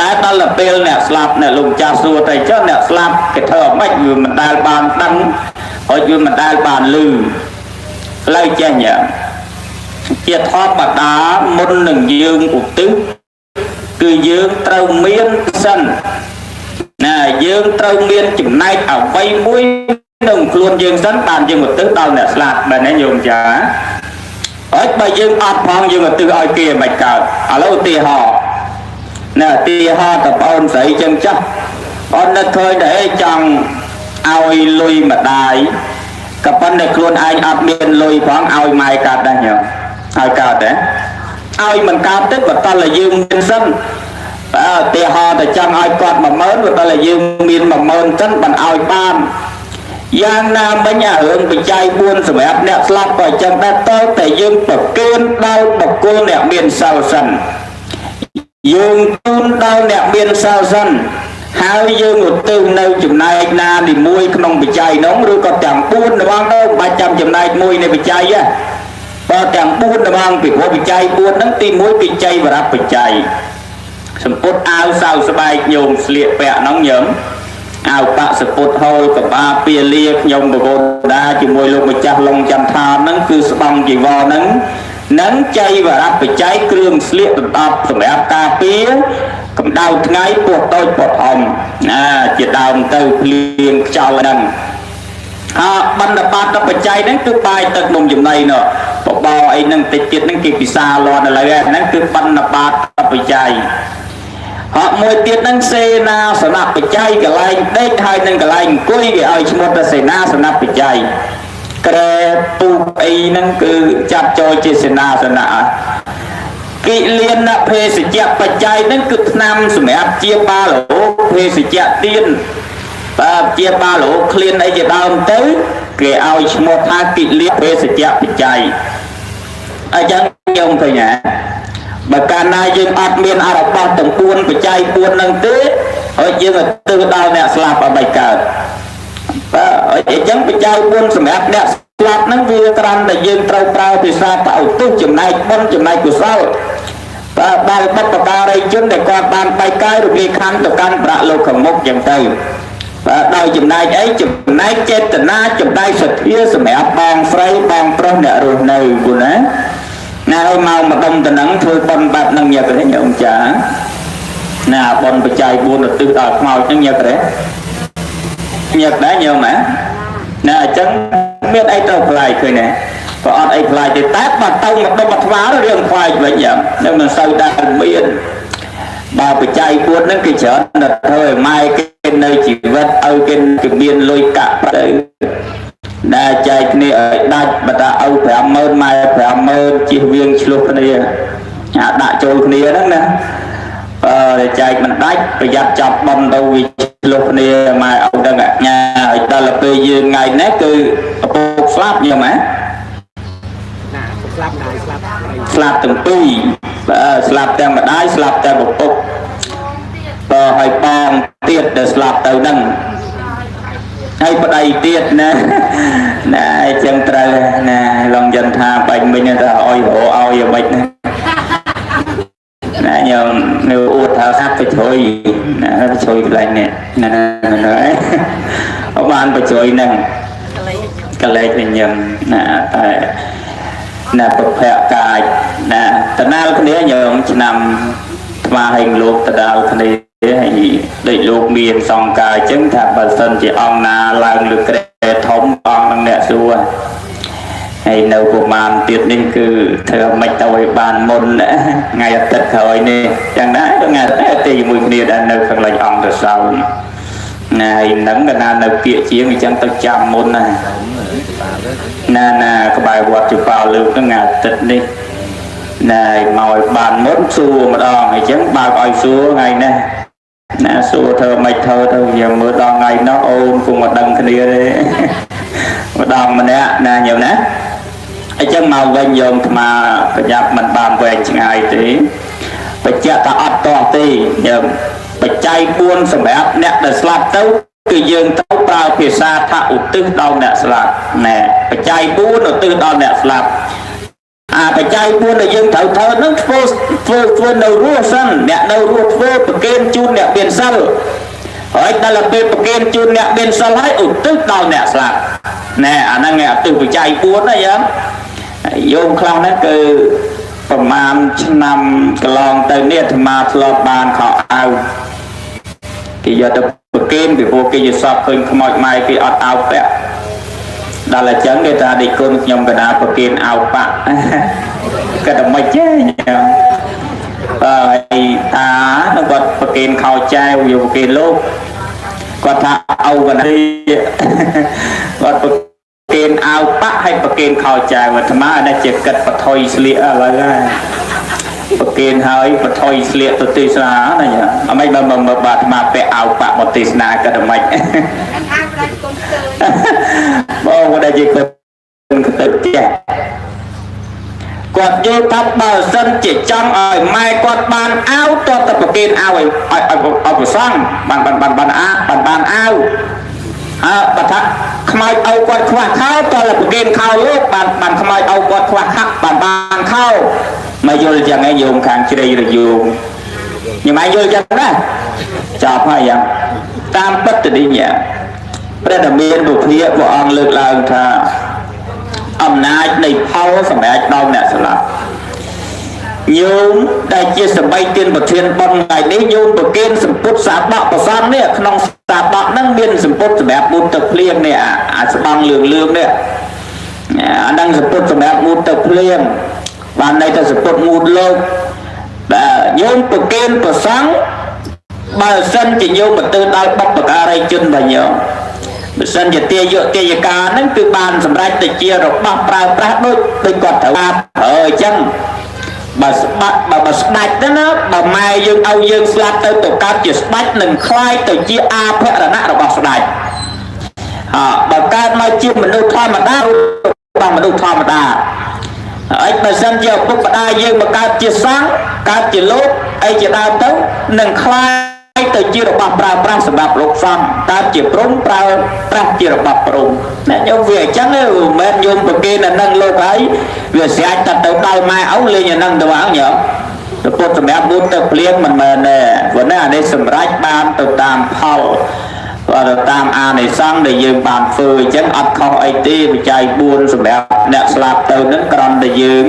តែដល់ទៅពេលអ្នកស្លាប់អ្នកលោកចាស់សួរតែចុះអ្នកស្លាប់គេធ្វើអ្ម៉េចវាមិនដែលបានដឹងហើយវាមិនដែលបានឮឡើយចេះញ៉ាំជាធម្មតាមុននឹងយើងឧទ្ទិសគឺយើងត្រូវមានសិនណាយើងត្រូវមានចំណែកអ្វីមួយក្នុងខ្លួនយើងសិនបានយើងឧទ្ទិសដល់អ្នកស្លាប់បែរណាញោមចាហើយបើយើងអត់ផងយើងឧទ្ទិសឲ្យគេមិនកើតឥឡូវឧទាហរណ៍ណាឧទាហរណ៍តប្អូនស្រីចឹងចាស់អូននឹកឃើញតែចង់ឲ្យលុយម្ដាយក៏ប៉ុន្តែខ្លួនឯងអត់មានលុយផងឲ្យម៉ែកើតដែរញោមឲ្យកើតទេឲ្យមិនកើតទេបើតតែយើងមានសិនបើឧទាហរណ៍តែចង់ឲ្យគាត់10000បើតតែយើងមាន10000សិនបានឲ្យបាន យ៉ាងណាមិញអារឿងបច្ច័យ4សម្រាប់អ្នកស្លាប់ក៏អញ្ចឹងដែរតើតែយើងប្រគេនដល់បុគ្គលអ្នកមានសិលសិនយើងជូនដល់អ្នកមានសិលសិនហើយយើងឧទ្ទិសនៅចំណែកណានីមួយក្នុងបច្ច័យនោះឬក៏ទាំង4ម្ដងទៅមិនបាច់ចាំចំណែកមួយនៃបច្ច័យទេបើទាំង4ម្ដងពីព្រោះបច្ច័យ4ហ្នឹងទី1គឺចៃវរបច្ច័យសម្ពុតអាវសៅស្បែកញោមស្លៀកពាក់ហ្នឹងញោមអាវបាក់សពុតហូលកបាពាលាខ្ញុំបកោដាជាមួយលោកម្ចាស់ឡុងចន្ទថាហ្នឹងគឺស្បង់ជីវរហ្នឹងនឹងចៃវរបច្ច័យគ្រឿងស្លៀកដណ្ដប់សម្រាប់ការពារកម្ដៅថ្ងៃពោះតូចពោះធំណាជាដើមទៅភ្លៀងខ្យល់ហ្នឹងអបណ្ឌបាតបច្ច័យហ្នឹងគឺបាយទឹកនំចំណីនោះបបោអីហ្នឹងតិចទៀតហ្នឹងគេពិសាលាន់ឥឡូវហ្នឹងគឺបណ្ឌបាតបច្ច័យហកមួយទៀតហ្នឹងសេនាសនបច្ច័យកន្លែងដេកហើយនឹងកន្លែងអង្គុយគេឲ្យឈ្មោះថាសេនាសនបច្ច័យក្រែពូកអីហ្នឹងគឺចាប់ចូលជាសេនាសនៈគិលានភេសជ្ជៈបច្ច័យហ្នឹងគឺថ្នាំសម្រាប់ជាបាលរោគភេសជ្ជៈទៀនបើជាបាលរោគឃ្លានអីជាដើមទៅគេឲ្យឈ្មោះថាគិលានភេសជ្ជៈបច្ច័យអញ្ចឹងខ្ញុំឃើញណាបើកាលណាយើងអត់មានអរបស់ទាំង4បច្ច័យ4ហ្នឹងទេហើយយើងទៅទិសដល់អ្នកស្លាប់ឲ្យកើតបាទអញ្ចឹងបច្ច័យ4សម្រាប់អ្នកស្លាប់ហ្នឹងវាត្រាំតែយើងត្រូវប្រើភាសាថាឧទ្ទិសចំណែកបុណ្យចំណែកកុសលបាទដល់បុព្វការីជនដែលគាត់បានបែកកាយរំលាយខណ្ឌទៅកាន់ប្រាក់លោកខាងមុខចឹងទៅបាទដោយចំណែកអីចំណែកចេតនាចំណែកសទ្ធាសម្រាប់បងស្រីបងប្រុសអ្នករស់នៅគូណាណាឲ្យមកម្ដុំតំណឹងធ្វើបុណ្យបែបហ្នឹងញ៉ឹកទេញោមចាណាបុណ្យបច្ច័យ4ឧទ្ទិសដល់ខ្មោចហ្នឹងញ៉ឹកទេញ៉ឹកដែរញោមហ៎ណាអញ្ចឹងមានអីត្រូវខ្លាយឃើញទេក៏អត់អីខ្លាយទេតែបើទៅម្ដុំអាត្មារឿងខ្លាយវិញយ៉ាងនឹងមិនសូវដែលមានបើបច្ច័យ4ហ្នឹងគេច្រើនតែធ្វើឲ្យម៉ែគេនៅជីវិតឲ្យគេគេមានលុយកាក់ទៅដែលចែកគ្នាឲ្យដាច់បើថាឪ50000ម៉ែ50000ជិះវៀងឆ្លោះគ្នាអាដាក់ចូលគ្នាហ្នឹងណាបើចែកមិនដាច់ប្រយ័ត្នចាប់បំទៅវាឆ្លោះគ្នាម៉ែឪហ្នឹងញ៉ាឲ្យដល់ពេលយើងថ្ងៃនេះគឺឪពុកស្លាប់ញោមហ៎ ណាស្លាប់ណាស្លាប់ ស្លាប់ទាំងពីរបាទស្លាប់ទាំងម្ដាយស្លាប់ទាំងឪពុកបើឲ្យបងទៀតដែលស្លាប់ទៅហ្នឹងហើយប្តីទៀតណាណាអញ្ចឹងត្រូវណាឡងយន្តថាបាញ់មិញថាអុយរោឲ្យយ៉ាងម៉េចណាណាញោមនៅអួតថាសាប់ទៅជ្រុយណាទៅជ្រុយកន្លែងនេះណាណាអត់បានបញ្ជ្រុយហ្នឹងកលែកវិញញឹមណាតែណាប្រភពកាយណាតដាលគ្នាញោមឆ្នាំថ្មហែងលោកតដាលគ្នាហើយដូចលោកមានសង្ការអញ្ចឹងថាបើសិនជាអង្គណាឡើងលើក្រែធំអង្គនឹងអ្នកសួរហើយនៅប្រមាណទៀតនេះគឺធ្វើមិនទៅឲ្យបានមុនថ្ងៃអាទិត្យក្រោយនេះចឹងដែរថ្ងៃអាទិត្យទេជាមួយគ្នាដែរនៅខាងលិចអង្គទៅសោណាហើយនឹងកណានៅពាកជាងអញ្ចឹងទៅចាំមុនណាណាណាក្បែរវត្តជប៉ាលើកហ្នឹងថ្ងៃអាទិត្យនេះណែមកឲ្យបានមុនសួរម្ដងអញ្ចឹងបើកឲ្យសួរថ្ងៃនេះណាសួរធ្វើមិនធ្វើទៅយើងមើលដល់ថ្ងៃនោះអូនគង់មកដឹងគ្នាទេម្ដងម្នាក់ណាញោមណាអញ្ចឹងមកវិញញោមអាត្មាប្រញាប់មិនបានវែងឆ្ងាយទេបញ្ជាក់ថាអត់តោះទេញោមបច្ច័យ4សម្រាប់អ្នកដែលស្លាប់ទៅគឺយើងត្រូវប្រើភាសាថាឧទ្ទិសដល់អ្នកស្លាប់ណែបច្ច័យ4ឧទ្ទិសដល់អ្នកស្លាប់អាបច្ច័យ4ដែលយើងត្រូវធ្វើនឹងធ្វើធ្វើធ្វើនៅរស់សិនអ្នកនៅរស់ធ្វើប្រគេនជូនអ្នកមានសិលហើយដល់ពេលប្រគេនជូនអ្នកមានសិលហើយឧទ្ទិសដល់អ្នកស្លាប់ណែអាហ្នឹងឯឧទ្ទិសបច្ច័យ4ណាយើងយោមខ្លះហ្នឹងគឺប្រមាណឆ្នាំកន្លងទៅនេះអាត្មាធ្លាប់បានខោអាវគេយកទៅប្រគេនពីព្រោះគេយល់សពឃើញខ្មោចម៉ែគេអត់អាវពាក់ដល់អញ្ចឹងគេថាដេកគុណខ្ញុំកណាប្រគេនអាវប៉ាក់គាត់តែមិនទេញ៉ឹងអើហើយតានឹងគាត់ប្រគេនខោចែវយកប្រគេនលោកគាត់ថាឱកណាគាត់ប្រគេនអាវប៉ាក់ហើយប្រគេនខោចែវអាត្មានេះជាគិតបថុយស្លៀកឥឡូវហើយប្រគេនហើយបថុយស្លៀកទៅទេសនាណាញ៉ឹងអមិនបើបើអាត្មាពាក់អាវប៉ាក់មកទេសនាក៏តែមិន អាវប្រដៅគុំស្ទើ ជនទៅផ្ទះគាត់យល់ថាបើសិនជាចង់ឲ្យម៉ែគាត់បានអាវតតែប្រគេនអាវឲ្យឲ្យឲ្យប្រសង់បានបានបានបានអាបានបានអាវអើបើថាខ្មោចឲ្យគាត់ខ្វះខោតតែប្រគេនខោលោកបានបានខ្មោចឲ្យគាត់ខ្វះខាក់បានបានខោមកយល់ចឹងឯងញោមខាងជ្រៃរយងញ៉ាំឯងយល់ចឹងណាចប់ហើយយ៉ាងតាមពិតទៅនេះញ៉ាព្រះដ៏មានពុភាព្រះអង្គលើកឡើងថាអំណាចនៃផលសម្រាប់ដល់អ្នកស្លាប់ញោមដែលជាសម្បីទានប្រធានបុណ្យថ្ងៃនេះញោមប្រគេនសម្ពុតសាបកប្រសងនេះក្នុងសាបកហ្នឹងមានសម្ពុតសម្រាប់មូតទឹកភ្លៀងនេះអាស្បង់លឿងលឿងនេះអាហ្នឹងសម្ពុតសម្រាប់មូតទឹកភ្លៀងបានន័យថាសម្ពុតមូតលោកបាទញោមប្រគេនប្រសងបើសិនជាញោមទៅដល់បុព្វការីជនរបស់ញោមបើសិនជាទាយកទាយកាហ្នឹងគឺបានសម្រេចទៅជារបស់ប្រើប្រាស់ដូចដូចគាត់ត្រូវប្រើអញ្ចឹងបើស្បាត់បើស្ដាច់ទៅណាបើម៉ែយើងឲ្យយើងស្លាប់ទៅទៅកើតជាស្ដាច់នឹងคล้ายទៅជាអាភរណៈរបស់ស្ដាច់អបើកើតមកជាមនុស្សធម្មតារបស់មនុស្សធម្មតាហើយបើសិនជាឪពុកម្ដាយយើងមកកើតជាសង្ឃកើតជាលោកអីជាដើមទៅនឹងคล้ายទៅជារបស់ប្រើប្រាស់សម្រាប់លោកសង្ឃកើតជាព្រំប្រើប្រាស់ជារបស់ព្រំណាញោមវាអញ្ចឹងមិនមែនញោមប្រគេនអានឹងលោកហើយវាស្រេចតែទៅដល់ម៉ែឪលេងអានឹងទៅហ្នឹងញោមទៅពុតសម្រាប់មុតទៅភ្លៀងមិនមែនទេព្រោះណាអានេះសម្រាប់បានទៅតាមផលបាទទៅតាមអានិសង្សដែលយើងបានធ្វើអញ្ចឹងអត់ខុសអីទេបច្ច័យ4សម្រាប់អ្នកស្លាប់ទៅនឹងក្រំតែយើង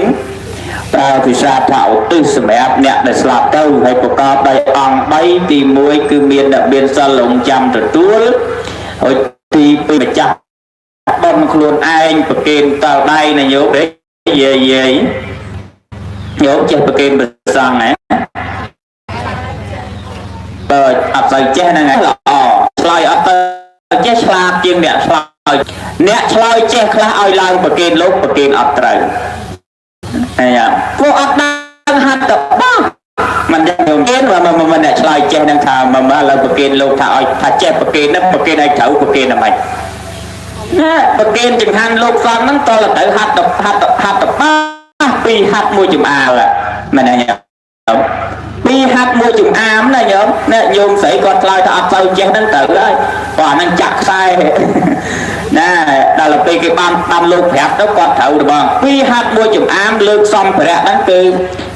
ប្រើភាសាថាឧទ្ទិសសម្រាប់អ្នកដែលស្លាប់ទៅហើយប្រកបដោយអង្គ3ទី1គឺមានអ្នកមានសិលលងចាំទទួលហើយទី2ម្ចាស់បុណ្យខ្លួនឯងប្រគេនតល់ដៃណាញោមយាយយាយញោមចេះប្រគេនព្រះសង្ឃហ៎បើអត់សូវចេះហ្នឹងឯងល្អឆ្លើយអត់ទៅចេះឆ្លាតជាងអ្នកឆ្លើយអ្នកឆ្លើយចេះខ្លះឲ្យឡើងប្រគេនលោកប្រគេនអត់ត្រូវហើយពួកអត់ដឹងហាត់តបោះមិនដឹងញោមគេមកមិនអ្នកឆ្លើយចេះនឹងថាមកឥឡូវប្រគេនលោកថាឲ្យថាចេះប្រគេនហ្នឹងប្រគេនឲ្យត្រូវប្រគេនហ្មងណាប្រគេនចង្ហាន់លោកសង្ឃហ្នឹងតើត្រូវហាត់តហាត់ហាត់តបោះពីហាត់មួយចំអាលមែនទេញោមពីហាត់មួយចំអាមណាញោមអ្នកញោមស្រីគាត់ឆ្លើយថាអត់សូវចេះហ្នឹងត្រូវហើយព្រោះអាហ្នឹងចាក់ខ្សែណាដល់ពេលគេបានបានលោកប្រាប់ទៅគាត់ត្រូវត្បងពីហាត់មួយចំអាមលើកសម្ភារៈហ្នឹងគឺ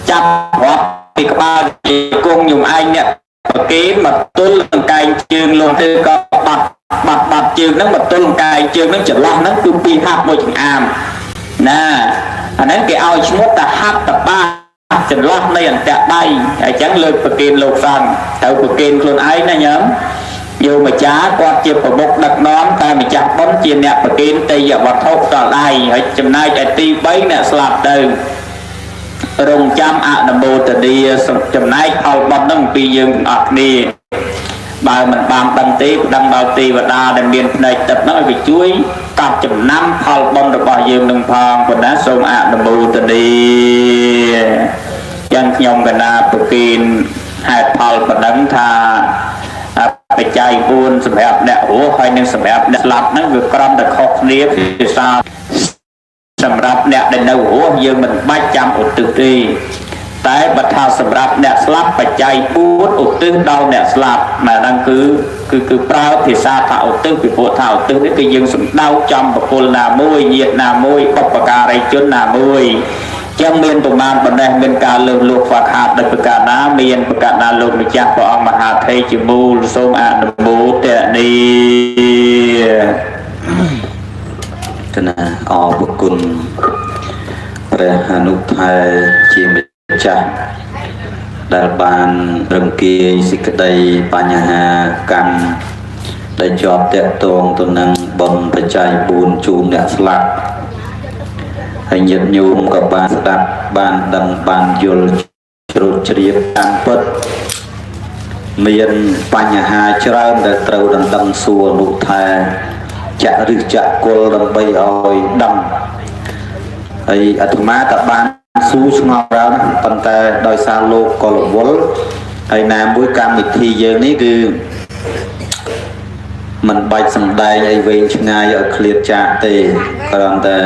ចាប់រាប់ពីក្បាលជង្គង់ញោមឯងអ្នកប្រគេនមកទល់នឹងកែងជើងលោកទៅក៏បាត់បាត់បាត់ជើងហ្នឹងមកទល់នឹងកែងជើងហ្នឹងចន្លោះហ្នឹងគឺពីហាត់មួយចំអាមណាអាហ្នឹងគេឲ្យឈ្មោះតាហាត់តបាចន្លោះនៃអន្តៈដៃអញ្ចឹងលើកប្រគេនលោកសង្ឃទៅប្រគេនខ្លួនឯងណាញោមយោម្ចាស់គាត់ជាប្រមុខដឹកនាំតែម្ចាស់បុណ្យជាអ្នកប្រគេនទេយវត្ថុដល់ដៃហើយចំណែកឯទី3អ្នកស្លាប់ទៅរងចាំអនុមោទនាចំណែកផលបុណ្យហ្នឹងពីយើងទាំងអស់គ្នាបើមិនបានដឹងទេដឹងដល់ទេវតាដែលមានភ្នែកទឹកហ្នឹងឲ្យវាជួយកត់ចំណាំផលបុណ្យរបស់យើងនឹងផងប៉ុណ្ណាសូមអនុមោទនាយ៉ាងខ្ញុំកណាប្រគេនហេតុផលប៉ុណ្ណឹងថាបច្ច័យ4សម្រាប់អ្នករស់ហើយនិងសម្រាប់អ្នកស្លាប់ហ្នឹងវាក្រំតែខុសគ្នាភាសាសម្រាប់អ្នកដែលនៅរស់យើងមិនបាច់ចាំឧទ្ទិសទេតែបើថាសម្រាប់អ្នកស្លាប់បច្ច័យ4ឧទ្ទិសដល់អ្នកស្លាប់មកហ្នឹងគឺគឺគឺប្រើភាសាថាឧទ្ទិសពីព្រោះថាឧទ្ទិសនេះគឺយើងសំដៅចំបុគ្គលណាមួយញាតិណាមួយបុព្វការីជនណាមួយចឹងមានប្រមាណបណ្ដេះមានការលើសលួសខ្វះខាតដោយប្រការណាមានប្រការណាលោកម្ចាស់ព្រះអង្គមហាថេរជាមូលសូមអនុមោទនា កណាអរគុណព្រះអនុថែជាម្ចាស់ដែលបានរំគាយសេចក្តីបញ្ហាកម្មដែលជាប់តាក់ទងទៅនឹងបុណ្យបច្ច័យ4ជូនអ្នកស្លាប់ហើយញាតិញោមក៏បានស្ដាប់បានដឹងបានយល់ជ្រូតជ្រាបតាមពិតមានបញ្ហាច្រើនដែលត្រូវដណ្ដឹងសួរលោកថែចាក់ឬចាក់គល់ដើម្បីឲ្យដឹងហើយអាត្មាក៏បានសួរឆ្ងល់ច្រើនប៉ុន្តែដោយសារលោកក៏រវល់ហើយណាមួយកម្មវិធីយើងនេះគឺ មិនបាច់សំដែងអីវែងឆ្ងាយឲ្យឃ្លាតចាកទេគ្រាន់តែ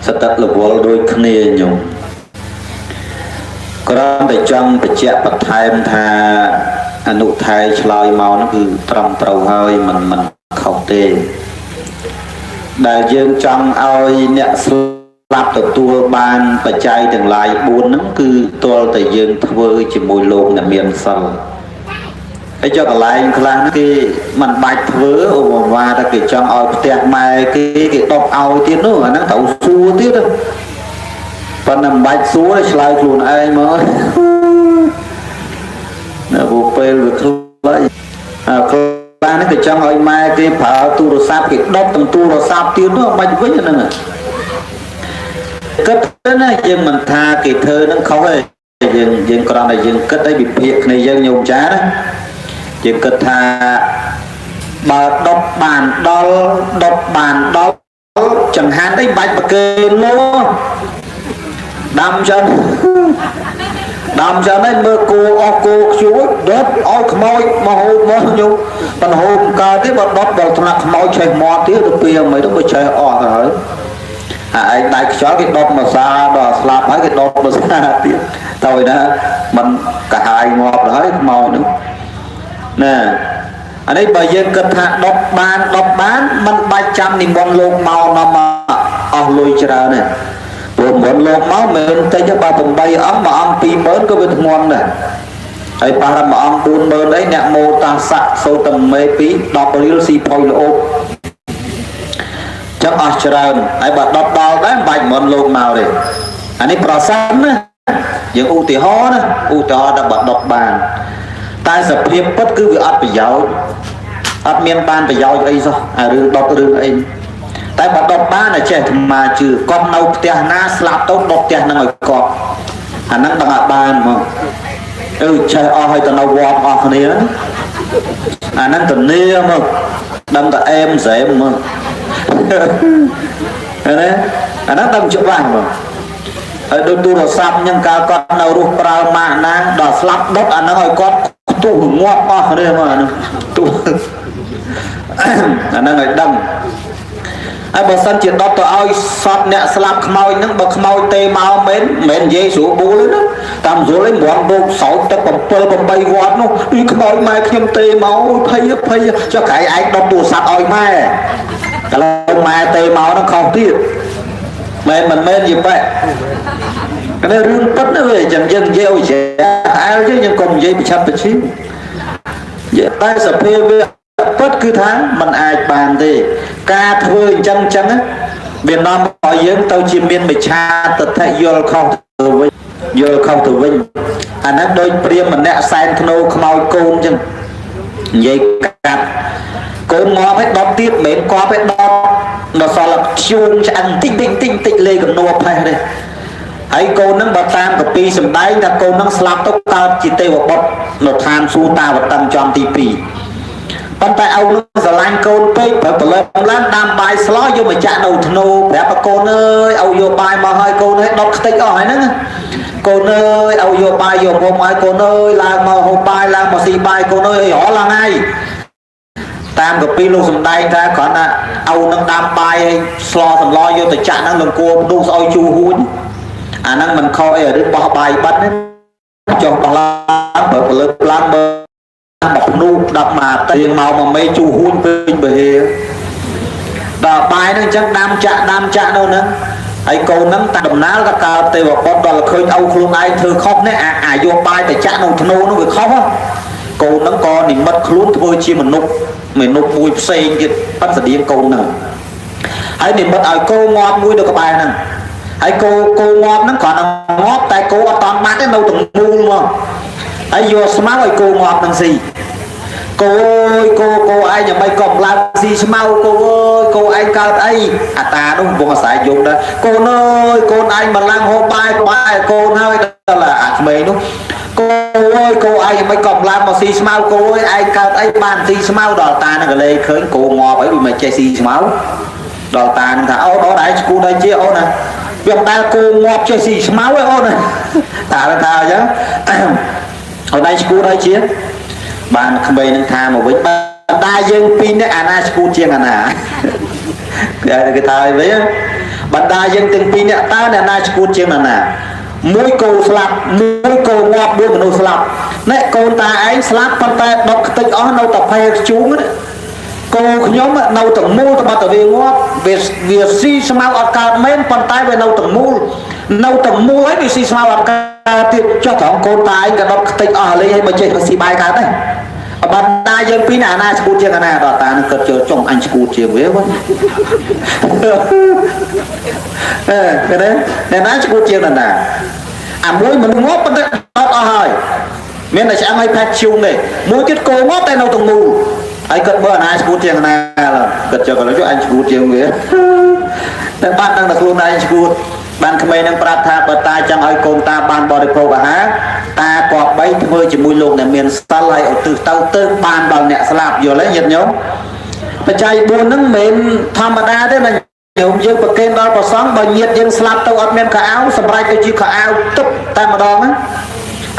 សតិរវល់ដូចគ្នាញោមគ្រាន់តែចង់បញ្ជាក់បន្ថែមថាអនុថែឆ្លើយមកនោះគឺត្រឹមត្រូវហើយមិនមិនខុសទេ ដែលយើងចង់ឲ្យអ្នកស្លាប់ទទួលបានបច្ច័យទាំងឡាយ4ហ្នឹងគឺទាល់តែយើងធ្វើជាមួយលោកអ្នកមានសិលហើយចុះកន្លែងខ្លះហ្នឹងគេមិនបាច់ធ្វើឧបមាថាគេចង់ឲ្យផ្ទះម៉ែគេគេដុសឲ្យទៀតនោះអាហ្នឹងត្រូវសួរទៀតប៉ុន្តែមិនបាច់សួរទេឆ្លើយខ្លួនឯងមកនៅពេលវាខ្លីអាខ្លះនេះគេចង់ឲ្យម៉ែគេប្រើទូរស័ព្ទគេដុតទាំងទូរស័ព្ទទៀតនោះមិនបាច់វិញហ្នឹងគិតទៅណាយើងមិនថាគេធ្វើហ្នឹងខុសទេយើងយើងគ្រាន់តែយើងគិតឲ្យវិភាគគ្នាយើងញោមចាណាយើងគិតថាបើដុតបានដល់ដុតបានដល់ចង្ហាន់អីបាច់ប្រគេនលោដាំចឹងដាំចឹងហើយមើលគោអស់គោខ្ជួចដុតឲ្យខ្មោចមកហូបមកញោមប៉ុន្តែហូបកើតទេបើដុតដល់ថ្នាក់ខ្មោចឆេះមាត់ទៀតទៅពីមិនទៅបើឆេះអស់ទៅហើយអាឯងដៃខ្យល់គេដុតមកសាដល់ស្លាប់ហើយគេដុតមកសាទៀតទៅឯណាมันកាហាយងាប់ទៅហើយខ្មោចនោះណាអានេះបើយើងគិតថាដុតបានដុតបានมันបាច់ចាំនិមន្តលោកមកនាំមកអស់លុយច្រើនទេព្រោះមុនលោកមកមិនតិចបើ8អង្គមួយអង្គ20000ក៏វាធ្ងន់ដែរហើយប៉ះដល់មួយអង្គ40000អីអ្នកមោតាសៈសូតមេពី10រៀលស៊ីផុយល្អចឹងអស់ច្រើនហើយបើដុតដល់ដែរមិនបាច់មុនលោកមកទេអានេះប្រសិនណាយើងឧទាហរណ៍ណាឧទាហរណ៍ថាបើដុតបានតែសភាពពិតគឺវាអត់ប្រយោជន៍អត់មានបានប្រយោជន៍អីសោះអារឿងដុតរឿងអីតែបើដុតបានតែចេះអាត្មាជឿគាត់នៅផ្ទះណាស្លាប់ទៅដុតផ្ទះហ្នឹងឲ្យគាត់អាហ្នឹងដឹងឲ្យបានហ្មងអឺចេះអស់ហើយទៅនៅវត្តអស់គ្នាអាហ្នឹងធានាមកដឹងតែអែមស្រែមមកណាអាហ្នឹងដឹងច្បាស់មកហើយដូចទូរស័ព្ទញ៉ឹងកាលគាត់នៅរស់ប្រើម៉ាកណាដល់ស្លាប់ដុតអាហ្នឹងឲ្យគាត់ខ្ទុះងាប់អស់គ្នាមកអាហ្នឹងទូអាហ្នឹងឲ្យដឹងហើយបើសិនជាដុតទៅឲ្យសពអ្នកស្លាប់ខ្មោចហ្នឹងបើខ្មោចទេមកមែនមិននិយាយស្រួលបួលទេណាតាមស្រួលឯងមិនបោកសោចទឹក7 8វត្តនោះពីខ្មោចម៉ែខ្ញុំទេមកភ័យភ័យចុះក្រែងឯងដុតទូរស័ព្ទឲ្យម៉ែឥឡូវម៉ែទេមកហ្នឹងខុសទៀតមែនមិនមែនយីបែកនេះរឿងពិតណាវាអញ្ចឹងយើងនិយាយឲ្យច្រែអែលយើងកុំនិយាយប្រឆាប់ប្រឈីតែសភាវៈពិតគឺថាมันអាចបានទេការធ្វើអញ្ចឹងអញ្ចឹងវានាំឲ្យយើងទៅជាមានមិច្ឆាទិដ្ឋិយល់ខុសទៅវិញយល់ខុសទៅវិញអាហ្នឹងដូចព្រាមម្នាក់សែនធ្នូខ្មោចកូនអញ្ចឹងនិយាយកាត់កូនងាប់ឲ្យដុតទៀតមិនមែនគាប់ឲ្យដុតដល់សល់ធ្យូងឆ្អឹងតិចតិចតិចតិចលេកំនួផេះទេហើយកូនហ្នឹងបើតាមកពីសំដែងថាកូនហ្នឹងស្លាប់ទៅកើតជាទេវបុត្រនៅឋានសួគ៌តាវតឹងចំទី2ប៉ុន្តែឪនឹងស្រឡាញ់កូនពេកព្រឹកព្រលឹមឡើងដាំបាយស្លោយកមកចាក់នៅធ្នូប្រាប់កូនអើយឪយកបាយមកហើយកូនអើយដុតខ្ទេចអស់ហើយហ្នឹងកូនអើយឪយកបាយយកហូបហើយកូនអើយឡើងមកហូបបាយឡើងមកស៊ីបាយកូនអើយរាល់ថ្ងៃតាមកពីលោកសំដែងថាគ្រាន់តែឪនឹងដាំបាយឲ្យស្លសម្លយកទៅចាក់ហ្នឹងលង្គួផ្ទុះស្អុយជូរហួចអាហ្នឹងមិនខុសអីរឿងបោះបាយបិទទេចុះបោះឡើងបើព្រលឹមឡើងមើលមកភ្នូ10មកទៀងមកមកមេជូរហួចពេញបហេដល់បាយហ្នឹងអញ្ចឹងដាំចាក់ដាំចាក់នៅហ្នឹងហើយកូនហ្នឹងតាដំណើរក៏កើតទេវបុត្រដល់ឃើញឪខ្លួនឯងធ្វើខុសនេះអាអាយកបាយទៅចាក់នៅធ្នូនោះវាខុសកូនហ្នឹងក៏និមិត្តខ្លួនធ្វើជាមនុស្សមនុស្សមួយផ្សេងទៀតប៉ិនស្តៀងកូនហ្នឹងហើយនិមិត្តឲ្យគោងាប់មួយនៅក្បែរហ្នឹងហើយគោគោងាប់ហ្នឹងគ្រាន់តែងាប់តែគោអត់តាន់បាត់ទេនៅទាំងមូលមកហើយយកស្មៅឲ្យគោងាប់ហ្នឹងស៊ីគោអើយគោគោឯងយ៉ាងម៉េចក៏ឡើងស៊ីស្មៅគោអើយគោឯងកើតអីអាតានោះកំពុងអាស្រ័យយំដែរកូនអើយកូនឯងមិនឡើងហូបបាយបាយកូនហើយដល់អាក្មេងនោះគោអើយគោឯងយ៉ាងម៉េចក៏ឡើងមកស៊ីស្មៅគោអើយឯងកើតអីបានស៊ីស្មៅដល់តានឹងក៏លេឃើញគោងាប់អីវាមិនចេះស៊ីស្មៅដល់តានឹងថាអូនអូនឯងឈួនឯងជាអូនណាវាមិនដែលគោងាប់ចេះស៊ីស្មៅឯអូនតាថាអញ្ចឹងអូនឯងឈួនហើយជាបានក្មេងនឹងថាមកវិញបា ណ្ដាយើងពីរនាក់អាណាឈួតជាងអាណាគេថាឲ្យវិញបណ្ដាយើងទាំងពីរនាក់តើអ្នកណាឈួតជាងអ្នកណាមួយកូនស្លាប់មួយកូនងាប់មួយមនុស្សស្លាប់ណែកូនតាឯងស្លាប់ប៉ុន្តែដុតខ្ទេចអស់នៅតែផែជូងណាកូនខ្ញុំនៅទាំងមូលតបតវាងាប់វាវាស៊ីស្មៅអត់កើតមែនប៉ុន្តែវានៅទាំងមូលនៅទាំងមូលហើយវាស៊ីស្មៅអត់កើតទៀតចុះត្រង់កូនតាឯងក៏ដុតខ្ទេចអស់លេងហើយបើចេះស៊ីបាយកើតទេបណ្ដាយើងពីរណាអាណាឈួតជាងអាណាដល់តានឹងគិតចូលចុងអញឈួតជាងវាវិញអឺគេទេអ្នកណាឈួតជាងអ្នកណាអាមួយមិនងាប់ប៉ុន្តែដុតអស់ហើយមានតែឆ្អឹងឲ្យផាច់ជុងទេមួយទៀតគោងាប់តែនៅទាំងមូលហើយគាត់មើលអាណាឈួតជាងអាណាឡើយគាត់ចុះគាត់ចុះអញឈួតជាងវាតែបាត់ដឹងតែខ្លួនឯងឈួតបានក្មេងនឹងប្រាប់ថាបើតាចង់ឲ្យកូនតាបានបរិភោគអាហារតាគប្បីធ្វើជាមួយលោកអ្នកមានសិលហើយឧទ្ទិសទៅទៅបានដល់អ្នកស្លាប់យល់ទេញាតិញោមបច្ច័យ4ហ្នឹងមិនមែនធម្មតាទេណាញោមយើងប្រគេនដល់ព្រះសង្ឃបើញាតិយើងស្លាប់ទៅអត់មានខោអាវសម្រាប់ទៅជាខោអាវទឹកតែម្ដងណា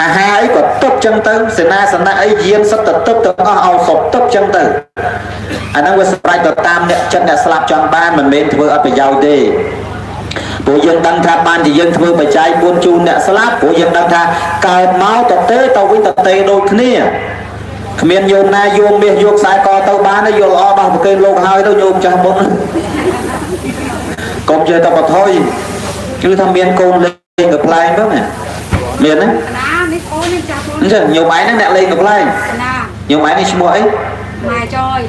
អាហារអីក៏ទឹកចឹងទៅសេនាសនៈអីយានសិតតែទឹកទាំងអស់ឲ្យសពទឹកចឹងទៅអាហ្នឹងវាសម្រាប់ទៅតាមអ្នកចិត្តអ្នកស្លាប់ចង់បានមិនមែនធ្វើអត់ប្រយោជន៍ទេព្រោះយើងដឹងថាបានជាយើងធ្វើបច្ច័យ4ជូនអ្នកស្លាប់ព្រោះយើងដឹងថាកើតមកតទេទៅវិញតទេដូចគ្នាគ្មានញោមណាយោមមាសយកខ្សែកទៅបានទេយកល្អដោះប្រគេនលោកហើយទៅញោមចាស់បុណ្យកុំចេះតែបថុយគឺថាមានកូនលេងកំ pl ែងទៅណាមានណា ណានេះអូននេះចាស់បង អញ្ចឹងញោមឯងហ្នឹងអ្នកលេងកំ pl ែង ណា ញោមឯងនេះឈ្មោះអី ម៉ែចយ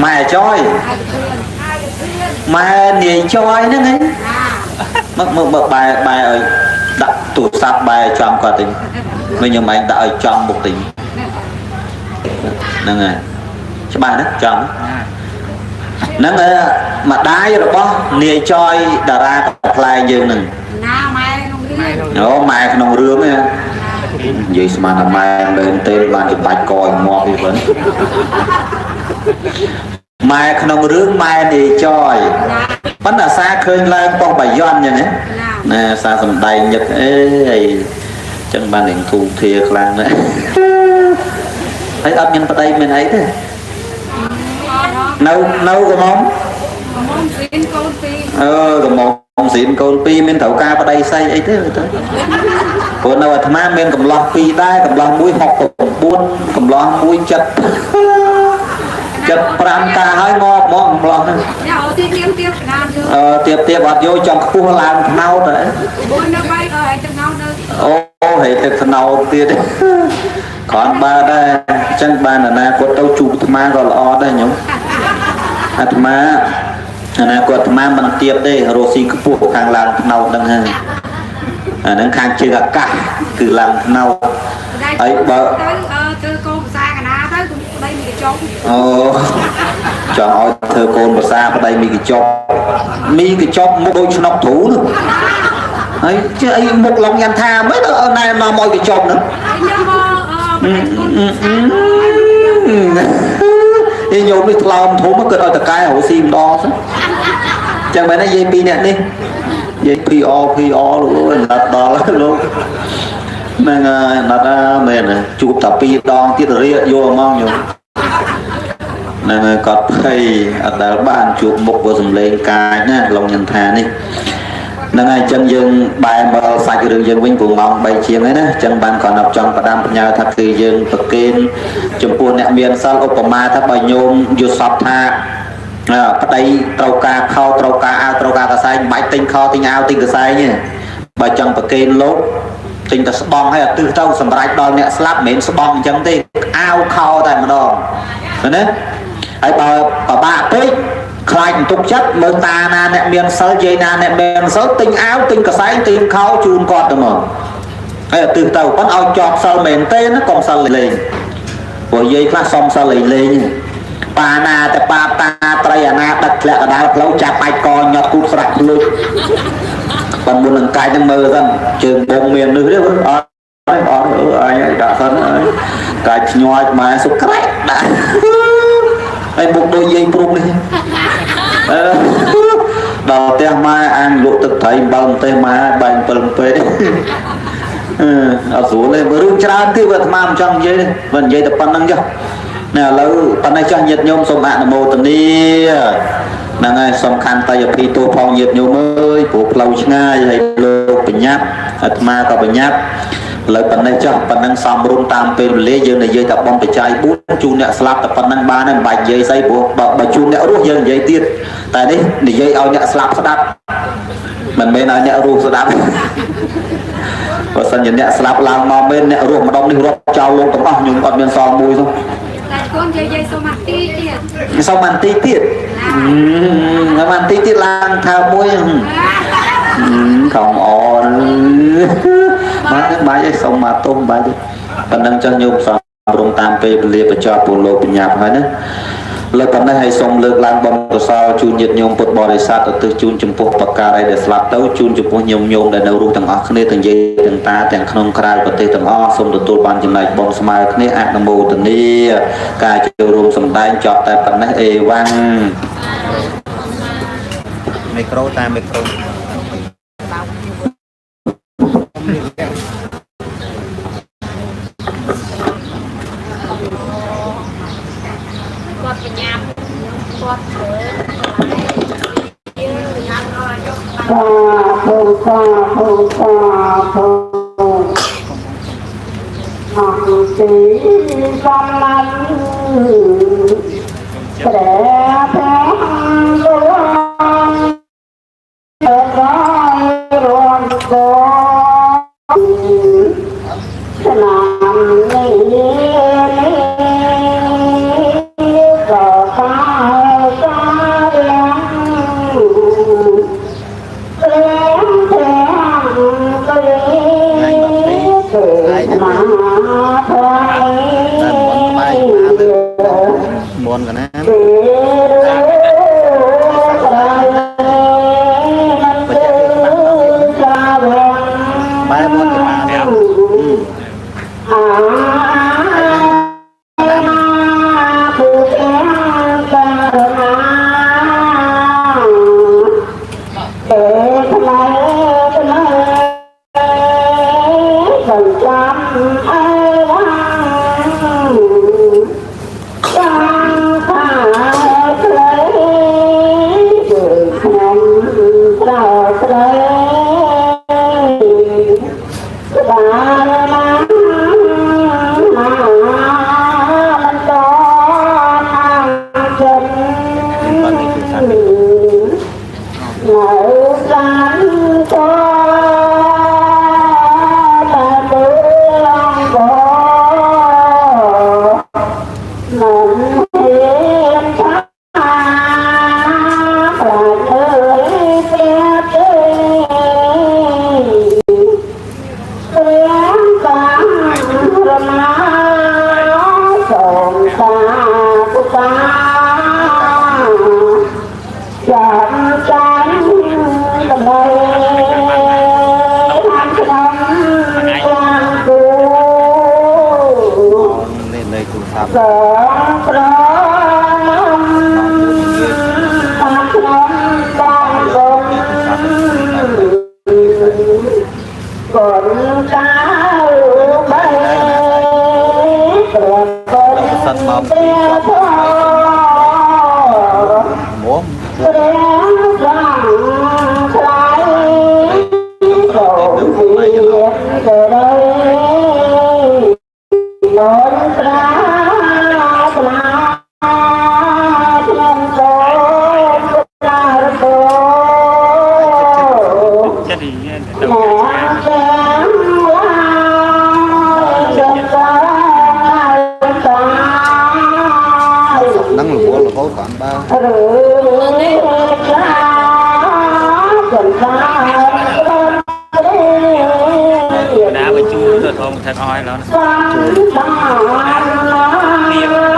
ម៉ែចយ ហើយធឿនហើយធឿន ម៉ែនាយចយហ្នឹងឯង ណា មកមកមកបែបែឲ្យដាក់ទូរស័ព្ទបែចំគាត់តិចវិញញោមឯងដាក់ឲ្យចំមុខតិចហ្នឹងហើយច្បាស់ណាចំហ្នឹងម្ដាយរបស់នាយចយតារាកំ pl ែងយើងហ្នឹង ណាម៉ែក្នុងរឿង អូម៉ែក្នុងរឿងហ្នឹងនិយាយស្មានថាម៉ែមែនទេបានជាបាច់កឲ្យងាប់ទេបងម៉ែក្នុងរឿងម៉ែនាយចយ ណា ប៉ុន្តែអាសាឃើញឡើងប៉ុស្តិ៍បាយ័នអញ្ចឹងណា ណា ណាសាសំដែងញឹកអេអីចឹងបាននឹងធូធាខ្លាំងណាស់ហើយអត់មានប្តីមានអីទេ អត់ នៅនៅកំមុំ មុំស៊ីនកូនពីរ អឺកំមុំស៊ីនកូនពីរមានត្រូវការប្តីស្អីអីទេទៅព្រោះនៅអាត្មាមានកំឡោះពីរដែរកំឡោះមួយ69កំឡោះមួយ7 75តាហើយងប់មកកំឡោះហ្នឹង ញ៉ាអូទីទៀមទៀមណាយើង អឺទៀបទៀបអត់យកចង់ខ្ពស់ឡើងថ្នោតហ៎ អូននៅបាយអើទឹកណៅនៅ អូហេទឹកថ្នោតទៀតគ្រាន់បើដែរអញ្ចឹងបានអនាគតទៅជួបអាត្មាក៏ល្អដែរញោមអាត្មាអនាគតអាត្មាមិនទៀបទេរស់ស៊ីខ្ពស់ខាងឡើងថ្នោតហ្នឹងហើយអាហ្នឹងខាងជើងអាកាសគឺឡើងថ្នោត ហើយបើទៅអឺធ្វើកូនភាសាកណាទៅគុំប្តីមានកញ្ចុក អូចង់ឲ្យធ្វើកូនភាសាប្តីមីកញ្ចប់មីកញ្ចប់មុខដូចឆ្នុកទ្រូនោះហើយជឿអីមុខឡងញ៉ាំថាមិនដល់ណែនាំឲ្យកញ្ចប់ហ្នឹង ហើយខ្ញុំមកអឺប្តីកូនភាសា អីញោមនេះថ្លោមធំគិតឲ្យតកែរកស៊ីម្ដងសិនចឹងមែនទេយាយពីរអ្នកនេះយាយ PR PR លោកអើយណាត់ដល់លោកហ្នឹងហើយណាត់មែនជួបតែពីរដងទៀតរៀកយកហ្មងញោមហ្នឹងហើយគាត់ភ័យអត់ដែលបានជួបមុខបើសំលេងកាចណាឡងញ៉ាំថានេះហ្នឹងហើយអញ្ចឹងយើងបែរមកសាច់រឿងយើងវិញព្រោះម៉ោង3ជាងហើយណាអញ្ចឹងបានគាត់ដល់ចង់ផ្ដាំផ្ញើថាគឺយើងប្រគេនចំពោះអ្នកមានសិលឧបមាថាបើញោមយល់សពថាប្តីត្រូវការខោត្រូវការអាវត្រូវការកសែងមិនបាច់ទិញខោទិញអាវទិញកសែងទេបើចង់ប្រគេនលោកទិញតែស្បង់ឲ្យអាទិសទៅសម្រាប់ដល់អ្នកស្លាប់មិនមែនស្បង់អញ្ចឹងទេអាវខោតែម្ដងឃើញទេហើយបើពិបាកពេកខ្លាចបន្ទុកចិត្តមើលតាណាអ្នកមានសិលយាយណាអ្នកមានសិលទិញអាវទិញកសែងទិញខោជូនគាត់ទៅមកហើយអាទិសទៅប៉ុន្តែឲ្យជាប់សិលមែនទេណាកុំសិលលេងព្រោះយាយខ្លះសុំសិលលេងលេងបាណាតែបាតាត្រីអាណាដឹកធ្លាក់កដាលផ្លូវចាប់បាច់កញាត់គូតស្រាក់ភ្លុចប៉ុន្តែមុននឹងកាយនឹងមើលសិនជើងបងមាននេះទេអត់អត់អត់អញដាក់សិនកាយឈ្ញាច់ម៉ែសុក្រែកដាក់ហើយមុខដូចយាយព្រំនេះអឺដល់ផ្ទះម៉ែអានលក់ទឹកត្រីអំបិលម្ទេសម៉ែបែង7ពេកអឺអត់ស្រួលទេរឿងច្រើនទៀតវាអាត្មាមិនចង់និយាយទេបើនិយាយតែប៉ុណ្្នឹងចុះ ណែឥឡូវប៉ុណ្ណេះចាស់ញាតិញោមសូមអនុមោទនាហ្នឹងហើយសំខាន់តយភីទោសផងញាតិញោមអើយព្រោះផ្លូវឆ្ងាយហើយលោកបញ្ញាប់អាត្មាក៏បញ្ញាប់ឥឡូវប៉ុណ្ណេះចុះប៉ុណ្ណឹងសំរុំតាមពេលវេលាយើងនិយាយតែបំបច្ច័យ4ជូនអ្នកស្លាប់តែប៉ុណ្ណឹងបានហើយមិនបាច់និយាយស្អីព្រោះបើជូនអ្នករស់យើងនិយាយទៀតតែនេះនិយាយឲ្យអ្នកស្លាប់ស្ដាប់មិនមែនឲ្យអ្នករស់ស្ដាប់បើសិនជាអ្នកស្លាប់ឡើងមកមែនអ្នករស់ម្ដងនេះរាប់ចោលលោកទាំងអស់ខ្ញុំអត់មានសល់មួយទេ តែកូនយាយយាយសូមអាទីទៀត សូមអាទីទៀតអាទីទៀតឡើងថាមួយខំអបាទបាយឲ្យសូមមកទុំបាយប៉ុណ្ណឹងចុះញោមសំរុំតាមពេលវេលាបញ្ចប់ពលលោកបញ្ញាប់ហើយណាលើប៉ុណ្ណេះហើយសូមលើកឡើងបុណ្យកុសលជូនញាតិញោមពុទ្ធបរិស័ទឧទ្ទិសជូនចំពោះបការីដែលស្លាប់ទៅជូនចំពោះញោមញោមដែលនៅរស់ទាំងអស់គ្នាទាំងយាយទាំងតាទាំងក្នុងក្រៅប្រទេសទាំងអស់សូមទទួលបានចំណែកបុណ្យស្មើគ្នាអនុមោទនាការចូលរួមសម្ដែងចប់តែប៉ុណ្ណេះអេវ៉ាំង មីក្រូតាមមីក្រូ គាត់បញ្ញាប់គាត់ជ្រើ សាធុសាធុសាធុអង្គទីសំណាញ់ព្រះព្រះលួងរយរំកឆ្នាំនេះនេះក៏កាកាល ព្រះព្រះទៅមកថ្វាយ មុនកណា បែបមុនគេបានចាំអើចាំខាខ្លីគឺខ្ញុំត្រូវស្រីក្បាលមកមិនតខាងចិននៅសានកតែពឿងកមិនហ៊ានថាប្រាជ្ញអើយព្រះទេព្រះការណាសូមសាពុតាចាំចាំដើម្បីបានក្នុងបានគូ នេះលេខទូរស័ព្ទ សងប្រមតាមក្នុងបានគុំកូនចៅបីព្រះគុណ សិនមក ព្រះធម៌ មុំ ព្រះសង្ឃថ្លៃសូមជាទៅមន្តប្រាថ្នាខ្ញុំសូមប្រារព្ធ ចិត្តនេះទៅ មកទាំងឡាយចំតាតា នឹងរវល់រហូតបានបើ ឬចាកំសា ណាបញ្ជូនទៅធំថិតអស់ហើយឡើយ សំបាន